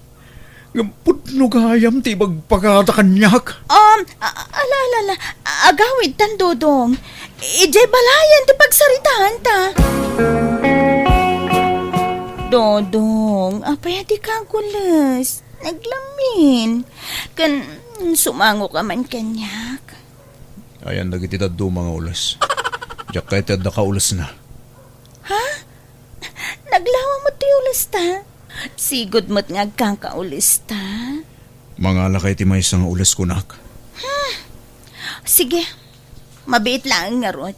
Ngem pudno gayam ti ibagpagada kaniak. Um, a-, ala, ala, ala, agawidtan, Dodong. Idiay balayen ti pagsaritaanta. Dodong, apay a dika agules? Naglamin. Ken sumangoka man kaniak. Ayan dagiti dadduma nga ules. Diak kayat ti addaka ulesna. Ha? Naglawa met ti ulesta? Sigud met nga agkanka ulesta? Mangalaka iti maysa nga ules kunak. Hmm. Sige. Mabiit laeng ngarud.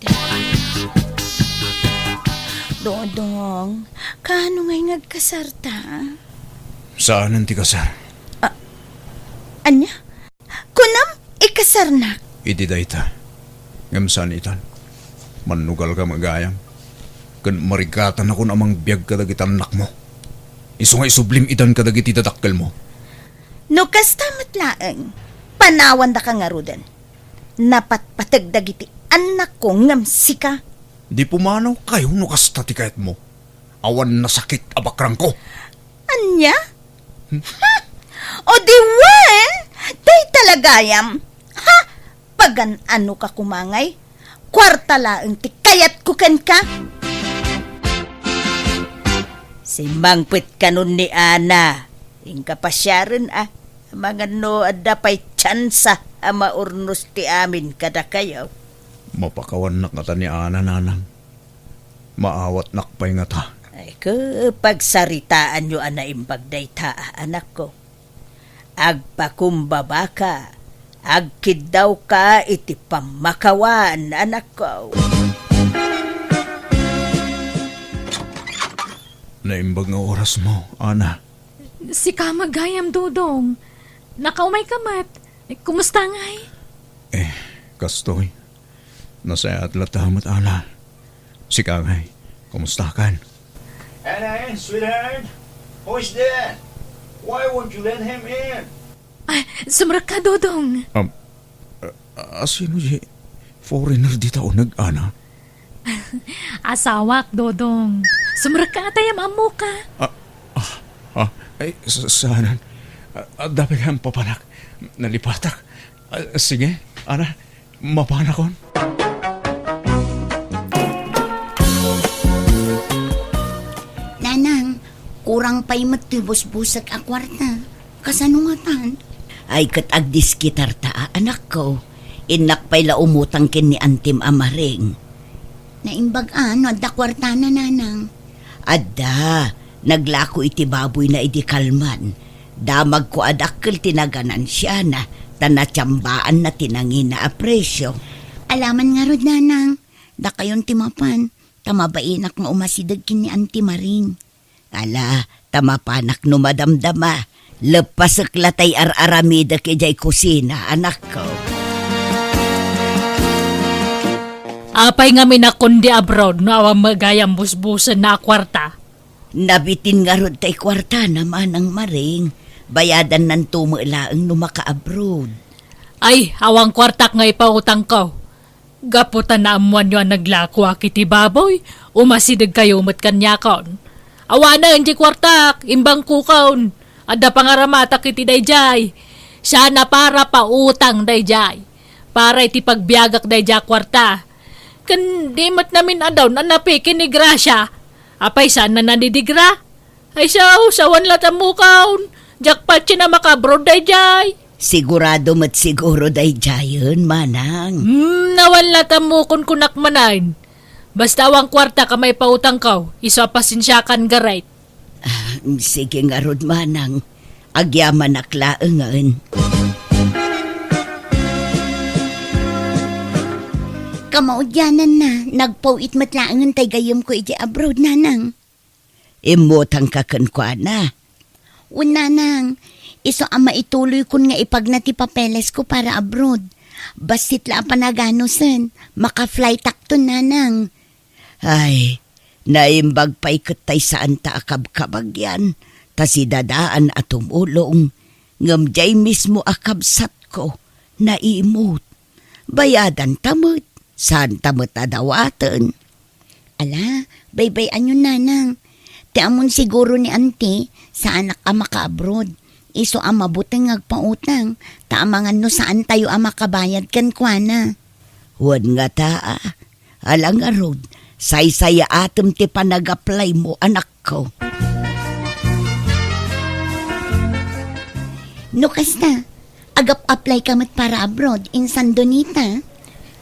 Dodong, kaano ngay nga agkasarta? Saanen ti kasar. Ah, ania? Kunam, ikasarnak? Idi dayta. Ngem saan itan. Mannugalka met gayam. Ken marigatanakon a mangbiag kadagiti annakmo. Isu nga isublim idan kadagiti dadakkelmo. No kasta met laeng, panawandaka ngaruden. Napatpateg dagiti annakko ngem sika. Di pumanawkayo no kasta ti kayatmo. Awan nasakit a bakrangko. Ania? Hmm? Ha? O di wen, dayta la gayam. Ha? Pagan-anoka koma ngay? Kuarta laeng ti kayatko kenka. Simmangpet kanon ni Ana. Inka pasiaren a. Amangan no adda pay tsansa a maurnos ti amin kadakayo. Mapakawannak ngata ni Ana, nanang. Maawatnak pay ngata. Ay, ke, pagsaritaanyo a naimbag dayta, anakko. Agpakumbabaka, agkiddawka iti pammakawan, anakko. Naimbag nga orasmo, Ana. Sika met gayam, Dodong. Nakaumayka met. Kumusta ngay? Eh, kastoy. Nasayaat latta met, Ana. Sika ngay, kumustakan? Ana, sweetheart, who is there? Why won't you let him in? Ay, sumrekka, Dodong. Um, a, a, sino di foreigner dita uneg, Ana? Asawak, Dodong. Sumrekka ta ammok. Ah, ah, ah, ay, sa-, saanan? Ah, ah, adda pay gayam papanak. Nalipatak. Ah, sige, Ana, mapanakon. Nanang, kurang pay met ti busbusek a kuarta. Kasano ngatan? Ay, ket agdiskitarta a, anakko. Innak pay la umutang ken ni antim a Maring. Naimbag a no adda kuartana, nanang? Adda. Naglako iti baboyna idi kalman. Damagko a dakkel ti naganansiana, ta natiambaanna ti nangina a presio. Alaman ngarud, nanang. Dakayon ti mapan, ta mabainak nga umasideg ken ni Auntie Maring. Ala, ta mapanak no madamdama. Leppasek la tay ar-aramidek idiay kusina, anakko. Apay ngamin a kundi abroad no awan met gayam busbusenna a kuarta? Nabitin ngarud tay kuartana, Manang Maring. Bayadannanto met laeng no maka-abroad. Ay, awan kuartak nga ipautangko. Gapu ta naammoanyo a naglakoak iti baboy, umasidegkayo met kaniakon. Awanen ti kuartak, imbangkokon. Adda pangaramatak iti daydiay. Saan a para pautang daydiay. Para iti pagbiagak daydiay a kuarta. Ken di met namin-adaw a napikinigrasya. Apay saan a nadidigra? Ay, saw-, sawan latta mukon. Diak patien a maka-abroad daydiay. Sigurado met siguro daydiayen, manang. Hmm, nawala ta mo kunkunak manen. Basta awan kuarta ka maipautangko, isu a pasensiakan garet. Ah, sige ngarud, manang. Agyamanak laengen. Kamaudiananna, nagpaw-it met laengen tay gayyemko idiay abroad, nanang. Immutangka kenkuana. Wen, nanang, isu a maituloykon nga ipagna ti papelesko para abroad. Bassit la a panaganusen, maka-flightakton, nanang. Ay, naimbag pay ket tay saanta a kabkabagyan, ta si dadaan a tumulong, ngem diay mismo a kabsatko, naimut. Bayadanta met, saanta met a dawaten. Ala, baybay-anyon, nanang. Ti ammon siguro ni Auntie, saanak a maka-abroad. Isu a mabuteng nga agpautang, ta amangan no saantayo a makabayad kenkuana. Wen ngata, a. Ala ngarud, saysayaatem ti panag-applymo, anakko. No kasta, agap-applyka met para abroad, insan Donita?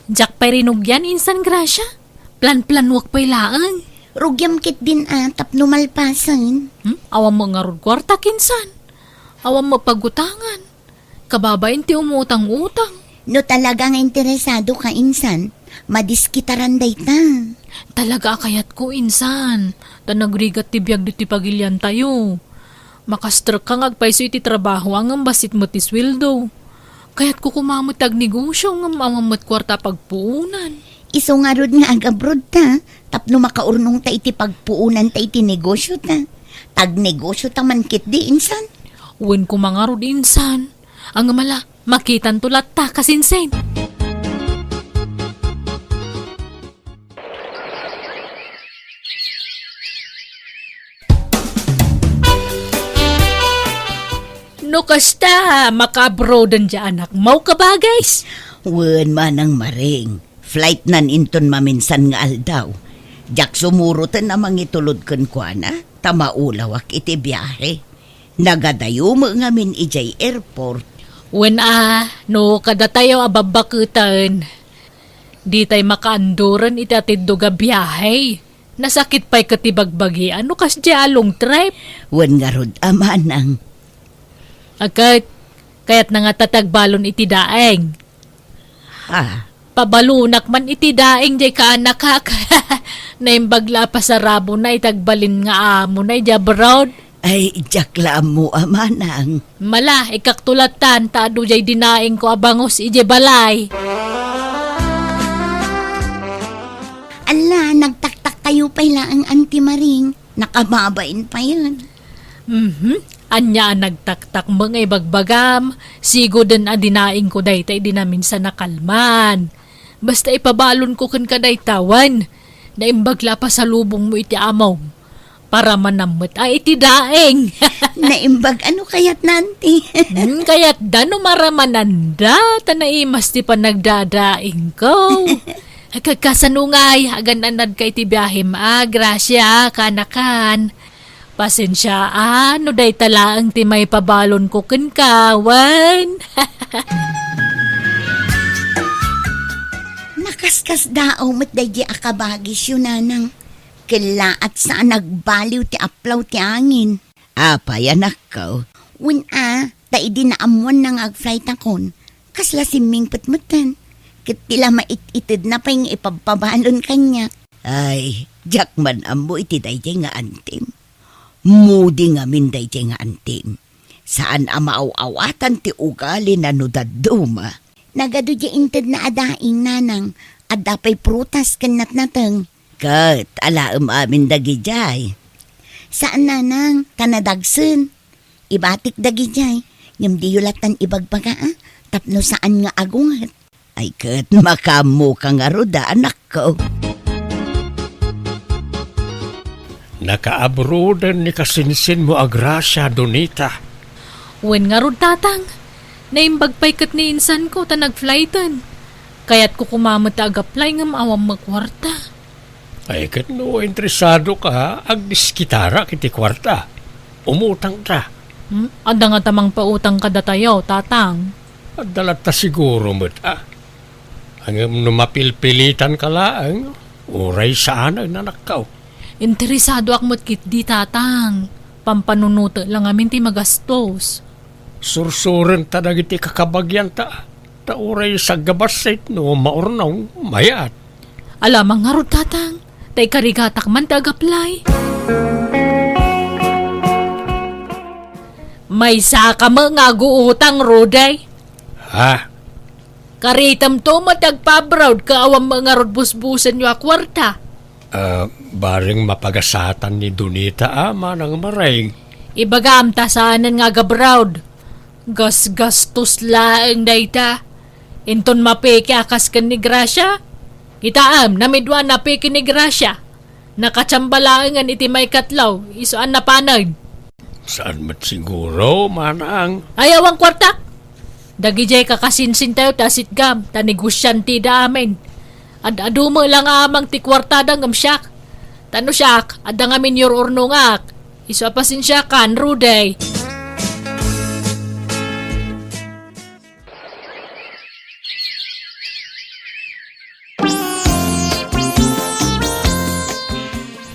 Diak pay rinugian, insan Gracia. Plan-planuek pay laeng. Rugiam ketdin a tapno malpasen. Hmm? Awan met ngarud kuarta, insan. Awan met pagutangan. Kababain ti umutang-utang. No talaga nga interesadoka, insan, madiskitaran dayta. Talaga a kayatko, insan. Ta nagrigat ti biag ditoy pagiliantayo. Makastrekka nga agpayso iti trabaho a ngem bassit met ti sueldo. Kayatko koma met ti agnegosio ngem awan met kuarta a pagpuonan. Isu ngarud nga ag-abroad ta, tapno makaurnongta iti pagpuonanta iti negosiota. Agnegosiota man ketdi, insan. Wen koma ngarud, insan. Ngem ala, makitanto latta, kasinsin. No kasta, maka-abroaden diay anakmo, kabagis? Wen, manang Maring. Flightnan inton maminsan nga aldaw. Diak sumuroten a mangitulod kenkuana, ta maulawak iti biahe. Nagadayo met ngamin idiay airport. Wen a, no kadatayo a babbaketen, ditay makaanduren iti atiddog a biahe. Nasakit pay ket ti bagbagian no kasdiay a long trip. Wen ngarud a manang. Ket, kayatna ngata ti agbalon iti daeng. Ha? Pabalonak man iti daeng diay kaanakak. Naimbag la a pasarabona iti agbalin nga amona idiay abroad. Ay, diak la ammo a manang. Mala, ikkakto lattan, ta adu diay dinaengko a bangus idiay balay. Ala, nagtaktakkayo pay laeng, Auntie Maring. Nakababain payen. Mhm. Ania a nagtaktakmo nga ibagbagam? Sigoden a dinaengko dayta idi naminsan a kalman. Basta ipabalonko kenka dayta wen. Naimbag la a pasalubongmo iti amom. Paramanam met a iti daeng. Naimbag a no kayatna, Auntie. Hmm, kayatda no maramananda, ta naimas ti panagdadaengko. Agkasano ngay, agan-anadka iti biahem a, Gracia, kaanakan. Pasensiaa, no dayta laeng ti maipabalonko kenka, wen. Nakaskasdaaw met daydi a kabagisyo, nanang. Kellaat sa a nagbaliw ti aplaw ti angin. Apay, anakko? Wen a, ta idi naammoanna nga agflightakon, kasla simmingpet metten. Ket ti la mait-itedna pay nga ipabpabalon kaniak. Ay, diak man ammo iti daydiay nga antim. Mudi ngamin daydiay nga antim. Saan a maaw-awatan ti ugalina no dadduma. Nagadu diay intedna a daing, nanang, adda pay prutas ken natnateng. Ket alaem amin dagidiay. Saan, nanang, ta nadagsen. Ibatik dagidiay, ngem diyo lattan ibagbaga, a, tapno saan nga agunget. Ay ket makaammoka ngarud a, anakko. Nakaabroaden ni kasinsinmo a Gracia, Donita. Wen ngarud, tatang. Naimbag pay ket ni insanko ta nagflighten. Kayatko koma met a ag-apply ngem awan met kuarta. Ay, ket no interesadoka, agdiskitarak iti kuarta. Umutangta. Hmm? Adda ngata mangpautang kadatayo, Tatang? Adda latta siguro met, a. Ngem no mapilpilitanka laeng, uray saanen, anakko. Interesadoak met ketdi, Tatang. Pampanunotek la ngamin ti magastos. Sursurenta dagiti kakabagianta, ta uray saggabassit no maurnong, mayat. Alamang ngarud, Tatang, ta ikarigatak man ti agaplay. Maysaka met nga aguutang, Rudy. Ha? Karitemto met ti agpa-abroad ket awan met ngarud busbusenyo a kuarta. Ah, bareng mapagasatan ni Donita a, Manang Maring. Ibagam ta saanen nga agabroad. Gasgastos laeng dayta. Inton mapeke a kas ken ni Gracia. Kitaem, namidua a napeke ni Gracia. Nakachamba laengen iti maikatlo, isu a napanen. Saan met siguro, Manang? Ay, awan kuarta. Dagidiay kakasinsintayo ti asitgam, ta negosiantida amin. Ad-adu met la nga amang ti kuartada ngem siak. Ta no siak, adda ngamin yur-urnongak. Isu a pasensiakan, Rudy.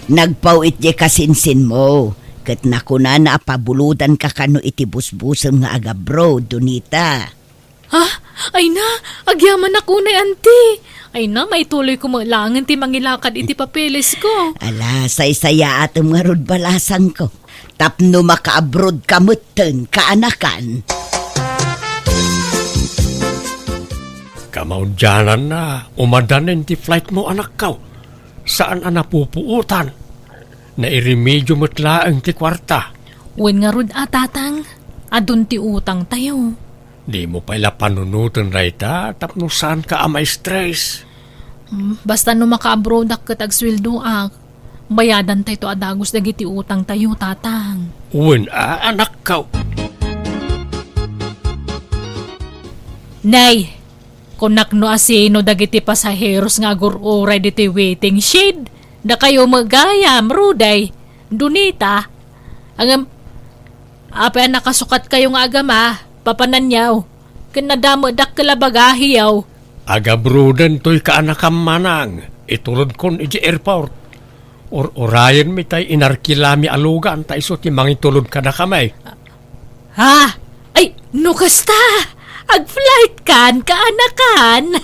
Nagpaw-it diay kasinsinmo, ket nakunana a pabulodanka kano iti busbusem nga agabroad, Donita. Ha? Ay na, agyamanak unay, Auntie. Ay na, maituloyko met laengen ti mangilakad iti papeles ko. Ala, saysayaatem ngarud balasangko. Tapno makaabroad ka metten, kaanakan. Kamaudiananna, umadanen ti flight mo, anakko. Saan a napupuotan. Nairemedio met laeng ti kuarta. Wen ngarud a, Tatang, adun ti utangtayo. Dimo pay la panunoten dayta tapno saanka a ma-stress. Hmm, basta no makaabroadak ket agsueldoak, bayadantayto a dagus dagiti utangtayo, Tatang. Wen a, anakko. Nay, kunak no asino dagiti pasaheros nga agur-uray ditoy waiting shed. Dakayo met gayam, Rudy, Donita. Ngem, apay a nakasukatkayo nga agama, papananyo? Ken nadameddak ket la bagahiyo. Agabroaden toy kaanakam, Manang, itulodkon idiay airport. Ur-urayenmi tay inarkilami a lugan ta isu ti mangitulod kadakami. Ha? Ay, no kasta, agflightkan, kaanakan.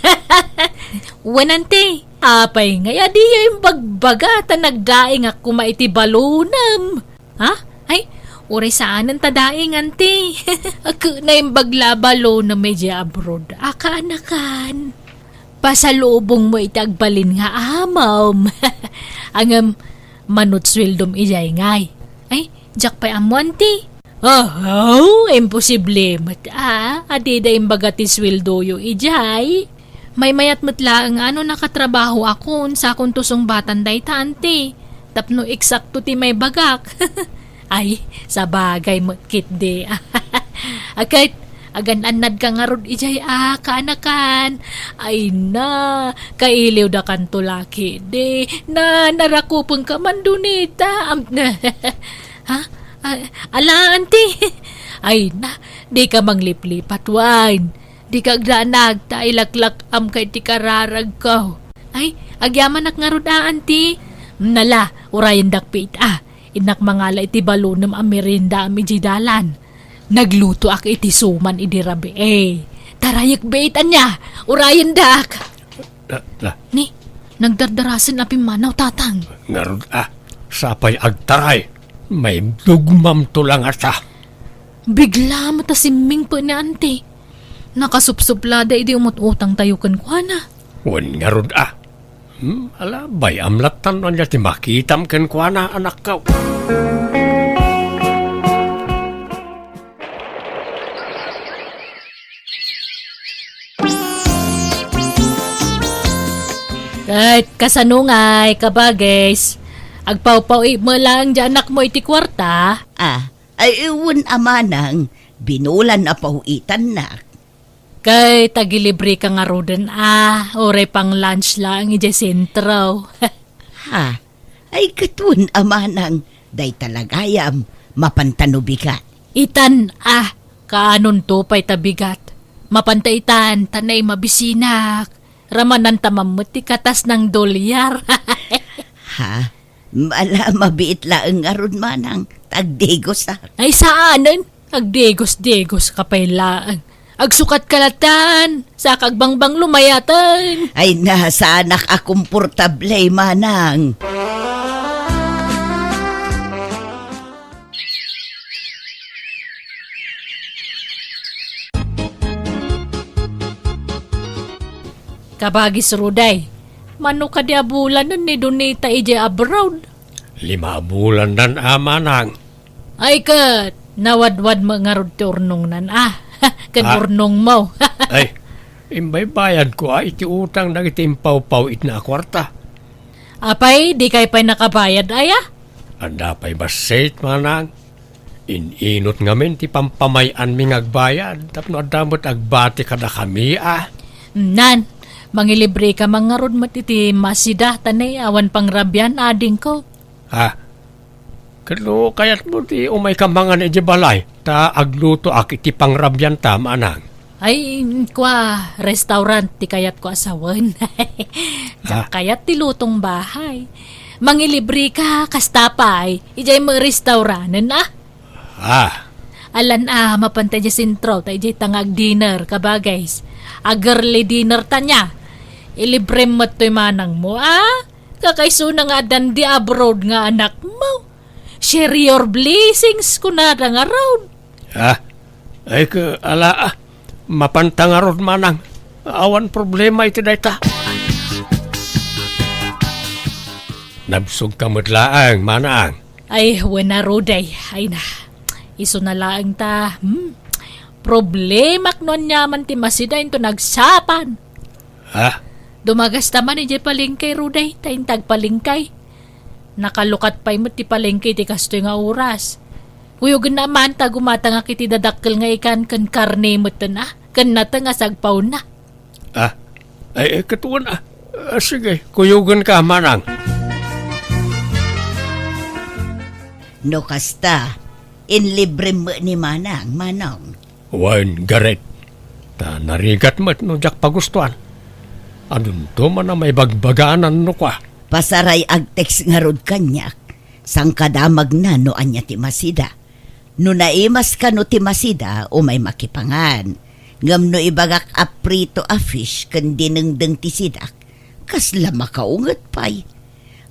Wen, Auntie, apay ngay a diyo imbagbaga ta nagdaingak koma iti balonem? Ha? Ay, uray saanen ta daing, Auntie. Ket naimbag la a balonem idiay abroad a kaanakan. Pasalubongmo iti agbalin nga amom. Ngem, manut sueldom idiay ngay. Ay, diak pay ammo, Auntie. Ahaw, imposible met a, a dida imbaga ti sueldoyo idiay. Maymayat met laeng a no nakatrabahoakon, sakon to sungbatan dayta, Auntie. Tapno eksakto ti maibagak. Ay, sabagay met ketdi. A ket, agan-annadka ngarud idiay a kaanakan. Ay na, kailiwdakanto la ketdi. Na, narakupenka man, Donita. Am-, ha? A-, ala, Auntie. Ay na, dika mangliplipat wen. Dika agdanag ta ilaklak-amka iti kararagko. Ay, agyamanak ngarud a, Auntie. Nala, urayendak pay ita. Innak mangala iti balonem a meriendaam idiay dalan. Naglutoak iti suman idi rabii. Tarayek bait ania, urayendak. La, la. Ni, nagdardarasen a pimmanaw, Tatang. Ngarud a, sapay agtaray. Maibdugmamto la ngata. Bigla met a simmingpet ni Auntie. Nakasupsuplada idi umut-utangtayo kenkuana. Wen ngarud a. Hmm, ala, bay-am lattan no ania ti makitam kenkuana, anakko. Ket kasano ngay, kabagis? Agpawpaw-it met laeng ti anakmo iti kuarta? Ah, ay, wen a manang, binulan a paw-itannak. Ket agilibreka ngaruden a, uray pang-lunch laeng idiay sentro. Ha? Ay, ket wen a manang, dayta la gayam, mapanta no bigat. Itan a, kaanonto pay ta bigat. Mapanta itan, ta nay mabisinak. Ramananta man met ti katas nang dolyar. Ha? Ala, mabiit laeng ngarud manang, ta agdigosak. Ay, saanen? Agdigos-digos ka pay laeng. Agsukat ka latan, sa kagbangbang lumayatan. Ay, nasanak a komportable, manang. Kabagis Ruday, mano kadi a bulanen ni Donita idiay abroad? Lima a bulannan a manang. Ay ket, nawadwad met ngarud ti urnongnan a. Ken Ah. urnongmo. Ay, imbaybayadko a iti utang dagiti impawpaw-itna a kuarta. Apay, dikay pay nakabayad aya? Adda pay bassit, manang. In-inut ngamin ti pampamay-anmi nga agbayad tapno adda met agbati kadakami a. Nan, mangilibreka man ngarud met iti Masida ta nay awan pangrabian, adingko. Ha? Ket no kayatmo ti umayka mangan idiay balay, ta aglutoak iti pangrabianta, manang. Ay, kua, restaurant ti kayatko a sawen. Diak Ah. kayat ti lutong bahay. Mangilibreka, kasta pay, idiay met restauranten a. Ah. Alan a, mapanta idiay sentro, ta idiay ta nga agdinner, kabagays. Ag-early dinner ta nia. Ilibrem met toy manangmo, a? Kakaisuna nga addan di abroad nga anakmo. Share your blessings, kunada ngarud. Ah, ay ka, ala, ah, mapanta ngarud manang. Awan problema iti dayta. Nabsog ka met laeng, manang. Ay, wen a Ruday. Ay na, isuna laeng ta, hmm? Problemak no aniaman ti Masida inton agsapan. Ha? Dumagasta man idiay palengke, Ruday, ta inta agpalengke. Nakalukat pay met ti palengke iti kastoy nga oras. Kuyogenna man ta gumatangak iti dadakkel nga ikan ken karne metten a, ken nateng a sagpawna. Ah, ay, ay, ket wen a. Ah, sige, kuyogenka, manang. No kasta, inlibrem met ni manang, manong. Wen, Gareth. Ta narigat met no diak pagustuan. Adunto man a maibagbaganan no kua. Pasaray agtext ngarud kaniak. Sangkadamagna no ania ti Masida. No naimas kano ti Masida, umay makipangan. Ngem no ibagak a prito a fish ken dinengdeng ti sidak, kasla makaunget pay.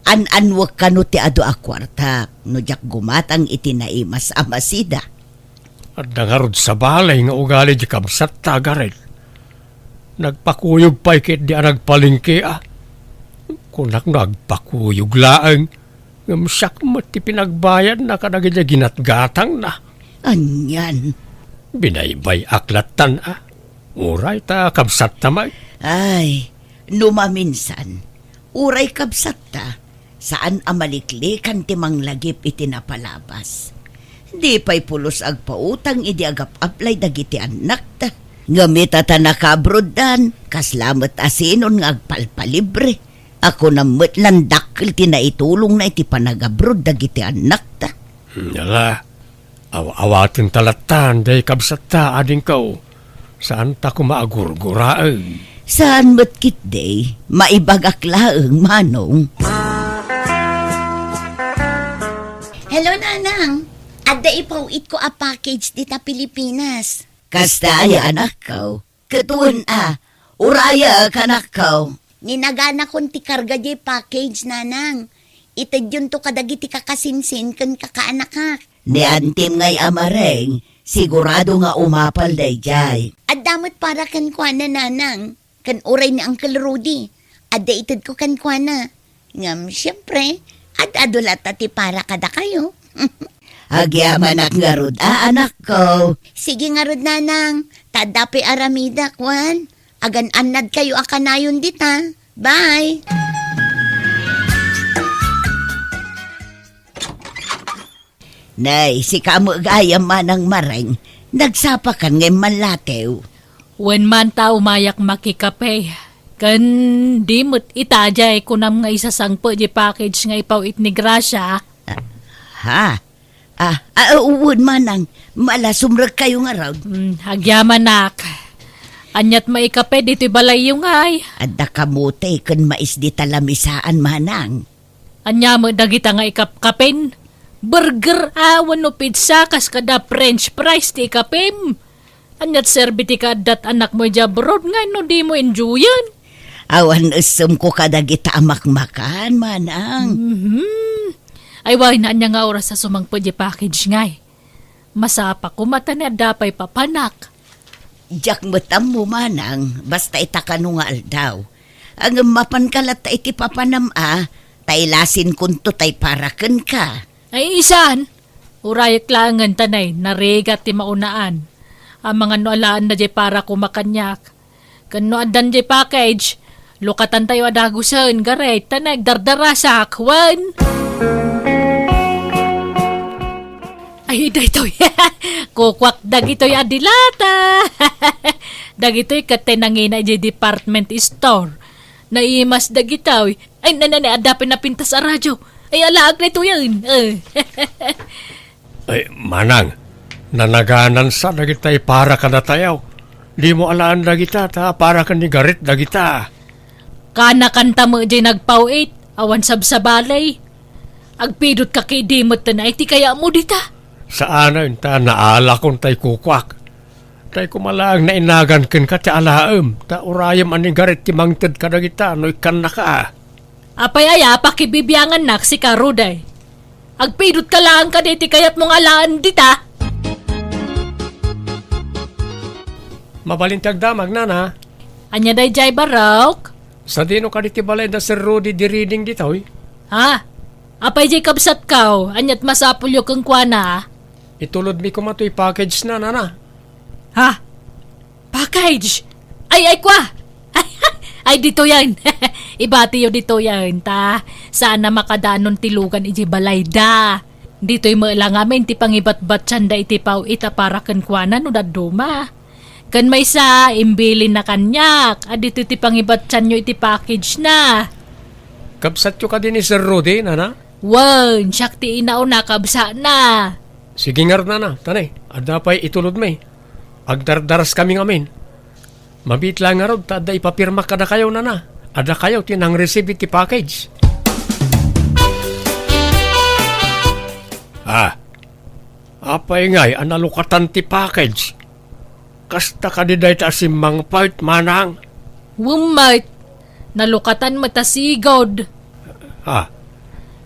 An-anwek kano ti adu a kuartak no diak gumatang iti naimas a Masida. Adda ngarud sabali nga ugali di kabsatta, Gareth. Nagpakuyog pay ket di a nagpalengke a. Kunak no agpakuyog laeng, ngem siak met ti pinagbayadna kadagiti ginatgatangna. Anian? Binaybay-ak lattan a. Uray ta kabsatta met. Ay, no maminsan, uray kabsatta, saan a maliklikan ti manglagip iti napalabas. Di pay pulos agpautang idi agap-aplay dagiti annakta. Ngem ita ta nakaabroddan, kasla met a sinon nga agpalpalibre. Akunam met lan dakkel ti naitulongna iti panagabroad dagiti annakta. Hmm, ala, aw-awaten ta lattan, day kabsatta, adingko. Saan ta koma agurguraen. Saan met ketdi, maibagak laeng, manong. Hello, Nanang. Adda ipaw-itko a package dita Pilipinas. Kasta aya, anakko? Ket wen a, uraya, kanakko. Ninaganakon ti karga diay package, Nanang. Itedyonto kadagiti kakasinsin ken kakaanakak. Ni antim ngay a mareng, sigurado nga umapal daydiay. Adda met para kenkuana, Nanang, ken uray ni Uncle Rudy. Adda itedko kenkuana. Ngem, siempre, ad-adu latta ti para kadakayo. Agyamanak ngarud a, anakko. Sige ngarud, Nanang. Ta adda pay aramidak, wen. Agan-annadkayo a kanayon dita. Bye! Nay, sika met gayam, manang mareng, nagsapakan nga immallatew. Wen man ta umayak makikape. Ken di met ita diay kunam nga isasangpet diay package nga ipaw-it ni Gracia. Ah, ha? Ah, ah, wen manang, Mala, sumrekkayo ngarud. Hmm, agyamanak. Aniat maikape ditoy balayyo ngay? Adda kamote ken mais dita lamisaan, manang. Ania met dagita nga ikapkapen? Burger a wenno pizza kas kada French fries ti ikapem? Aniat serbi ti kaaddat anakmo idiay abroad nga no dimo enjoyen? Awan essem ko kadagita a makmakan, manang. Mhm. Ay, wen, ania nga oras a sumangpet diay package ngay? Masapa koma ta ni adda pay papanak. Diak met ammo, manang, basta ita kano nga aldaw. Ngem mapanka latta iti papanam a, ta ilasinkonto tay para kenka. Ay, isan? Urayek laengen ta nay, narigat ti maunaan. Amangan no alaenna diay para koma kaniak. Ken no addan diay package, lukatantayo a dagusen, garet, ta nagdardarasak, wen. Ay, daytoy. Kukuak dagitoy a dilata. Dagitoy ket tay nangina idiay department store. Naimas dagitoy. Ay, na, na, na, adda pay napintas a radyo. Ay, alaak daytoyen. Eh. Ay, manang, nanaganansa dagitay para kadatayo. Dimo alaen dagita, ta para ken ni Garet dagita. Kanakanta met diay nagpaw-it, awan sabsabali. Agpidotka ket idi met ta naay ti kayatmo dita. Saanen, ta naalakon tay kukuak. Tay koma laeng nainagan kenka ti alaem, ta urayem a ni Garet ti mangted kadagita no ikkannaka. Apay aya, pakibibiangannak sika, Rudy? Agpidotka laeng kadi ti kayatmo nga alaen dita? Mabalin ti agdamag, nana. Ania daydiay, Barok? Sadino kadi ti balay da Sir Rudy di reading ditoy? Ha? Apay diay kabsatko? Aniat masapulyo kenkuana? Itulodmi koma toy package na, nana. Ha? Package? Ay, ay, kwa! Ay, ditoyen. Ibatiyo ditoyen, ta saan a makadanon ti lugan idiay balayda. Ditoy met la ngamin ti pangibatbatianda iti paw-it a para kenkuana no dadduma. Ken maysa, imbilinna kaniak a ditoy ti pangibatianyo iti package na. Kabsatyo kadi ni Sir Rudy, nana? Wen, siak ti inauna, kabsatna. Sige ngarud, nana, ta nay, adda pay itulodmi. Agdardaraskami ngamin. Mabiit la ngarud ta adda ipapirmak kadakayo, nana. A dakayo ti nang-receive iti package. Ah, apay ngay a nalukatan ti package? Kasta kadi dayta a simmangpet, manang? Wen met, nalukatan met a sigud. Ah.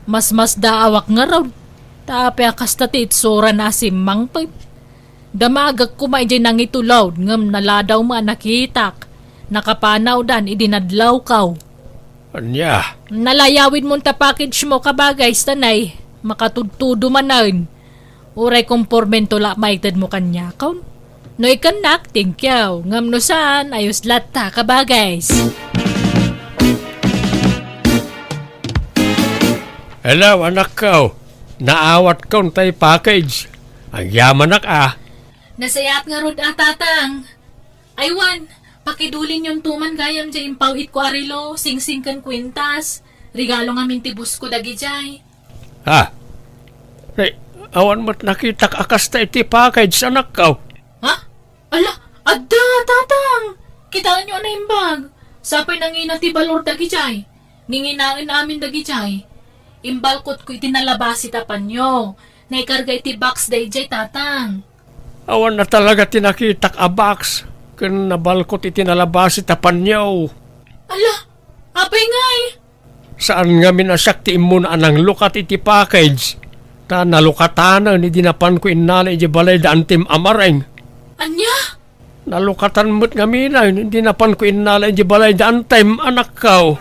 Masmasdaawak ngarud. Ta apay a kasta ti itsurana a simmangpet? Damagek koma idiay nangitulod, ngem naladaw met a nakitak. Nakapanawdan idi nadlawko. Ania? Nalayawidmon ta package mo, kabagay, ta nay, makatudtudo manen. Uray kompormento la maitedmo kaniakon. No ikannak, thank you. Ngem no saan, ayos latta, kabagay. Hello, anakko. Naawatkon tay package. Agyamanak a. Nasayaat ngarud a, Tatang. Ay wen, pakidulinyonto man gayam diay impaw-itko a relo, singsing ken kuintas. Regalo ngamin ti boss-ko dagidiay. Ha? Ay, awan met nakitak a kasta iti package, anakko. Ha? Ala, adda, Tatang! Kitaenyo a naimbag. Sapay nangina ti balor dagidiay. Ninginaen amin dagidiay. Imbalkotko iti nalabasi ta panyo. Naikarga iti box daydiay, Tatang. Awan na talaga ti nakitak a box ken nabalkot iti nalabasi ta panyo. Ala, apay ngay? Saan ngamin a siak ti immuna a nanglukat iti package, ta nalukatanen idi napanko innala idiay balay da Antem a Mareng. Ania? Nalukatan met ngamin idi napanko innala idiay balay da Antem, anakko.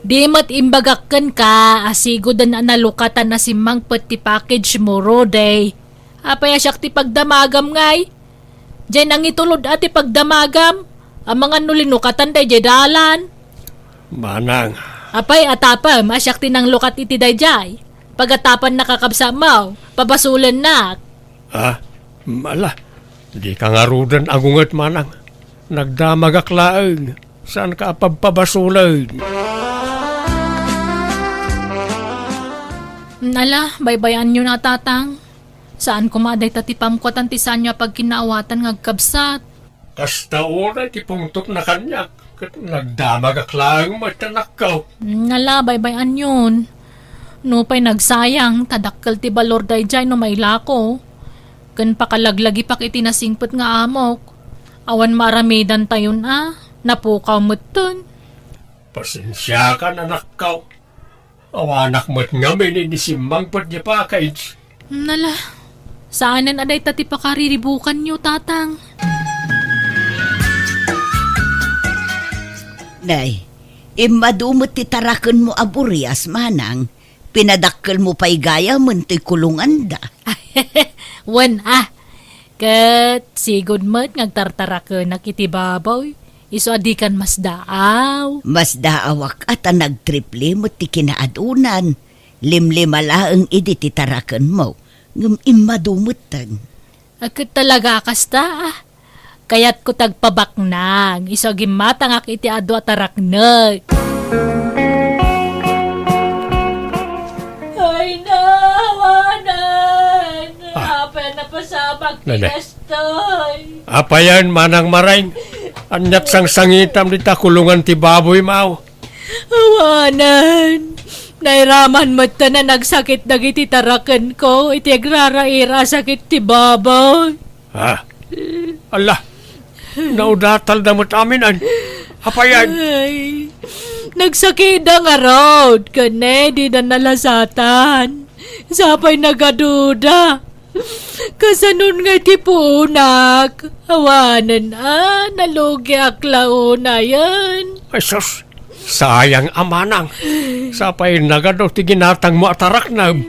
Di met imbagak kenka a siguden a nalukatan a simmangpet ti package mo, Rudy. Apay a siak ti pagdamagam ngay? Diay nangitulod a ti pagdamagam, amangan no linukatan daydiay dalan. Manang. Apay, atapem a siak ti nanglukat iti daydiay. Pagatapan nakakabsat mo, pabasolennak. Ah, mala, dika ngaruden a gunget, Manang. Nagdamagak laeng, saanka a pabpabasolen. Ala, baybay-anyo na, Tatang. Saan koma a dayta ti pamkuatan ti saanyo a pagkinaawatan nga agkabsat. Kasta unay ti pungtotna kaniak, ket nagdamagak laeng met, anakko. Ala, baybay-anyon. Nupay nagsayang, ta dakkel ti balor daydiay no mailako. Ken pakalaglagipak iti nasingpet nga amok. Awan maaramidantayon a, napukaw metten. Pasensiakan, anakko. Awanak met ngamin idi simmangpet ti package. Nala, saanen a dayta ti pakariribukanyo, Tatang. Nay, immadu met ti tarakenmo a burias, manang. Pinadakkelmo pay gayamen toy kulonganda. Wen, a. Ket sigud met nga agtartarakenak iti baboy, isu a dikan masdaaw. Masdaawak a ta nagtriple met ti kinaadunan. Limlima laeng idi ti tarakenmo, ngem immadu metten. A, ket talaga a kasta, a. Kayatko ti agpabaknang, isu a gimmatangak iti adu a taraknek. Ay, nawanan! Ah. Apay a napasamak ti Nene. Kastoy? Apayen, Manang Mareng? Aniat sangsangitam dita kulongan ti baboy, maw? Awanen, nairaman metten a nagsakit dagiti tarakenko iti agraraira a sakit ti baboy. Ha? Ala, naudatalda met amin, an? Apayen? Ay, nagsakitda ngarud, ken ne, dida nalasatan. Sapay nagaduda. Kasanon nga iti puonak? Awanen a, nalugiak la unayen. Ay, sus, sayang a manang. Sapay nagadu ti ginatangmo a taraknem.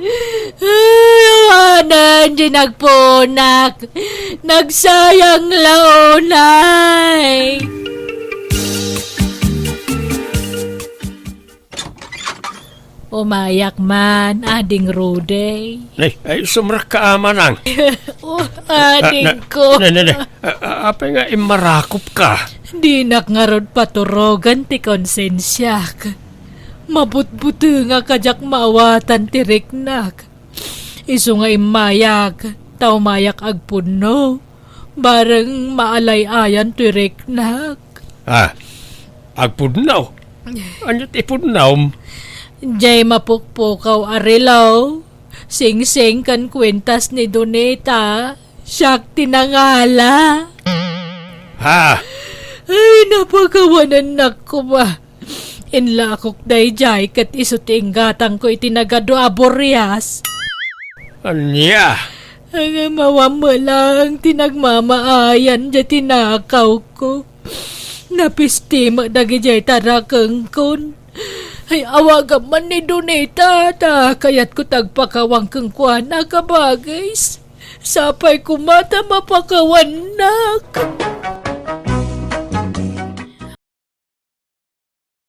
Ay, awanen ti nagpuonak. Nagsayang la unay. Umayak man, Ading Rudy. Ay, ay, sumrekka a manang. Oh, adingko. Na, na, na, na. A, a, apay nga immarakopka? Dinak ngarud paturogen ti konsensiak. Mabutbutengak a diak maawatan ti riknak. Isu nga immayak, ta umayak agpudno. Bareng maalay-ayan toy riknak. Ah, agpudno? Ania ti ipudnom? Diay mapukpukaw a relo, singsing ken kuentas ni Donita, siak ti nangala. Ha? Ay, napakawanennak koma. Inlakok daydiay ket isu ti inggatangko iti nagadu a burias. Ania? Ngem awan met laeng ti nagmamaayan diay tinakawko. Napisti met dagidiay tarakengkon. Ay, awagam man ni Donita, ta kayatko ti agpakawan kenkuana, kabagis. Sapay koma ta mapakawannak.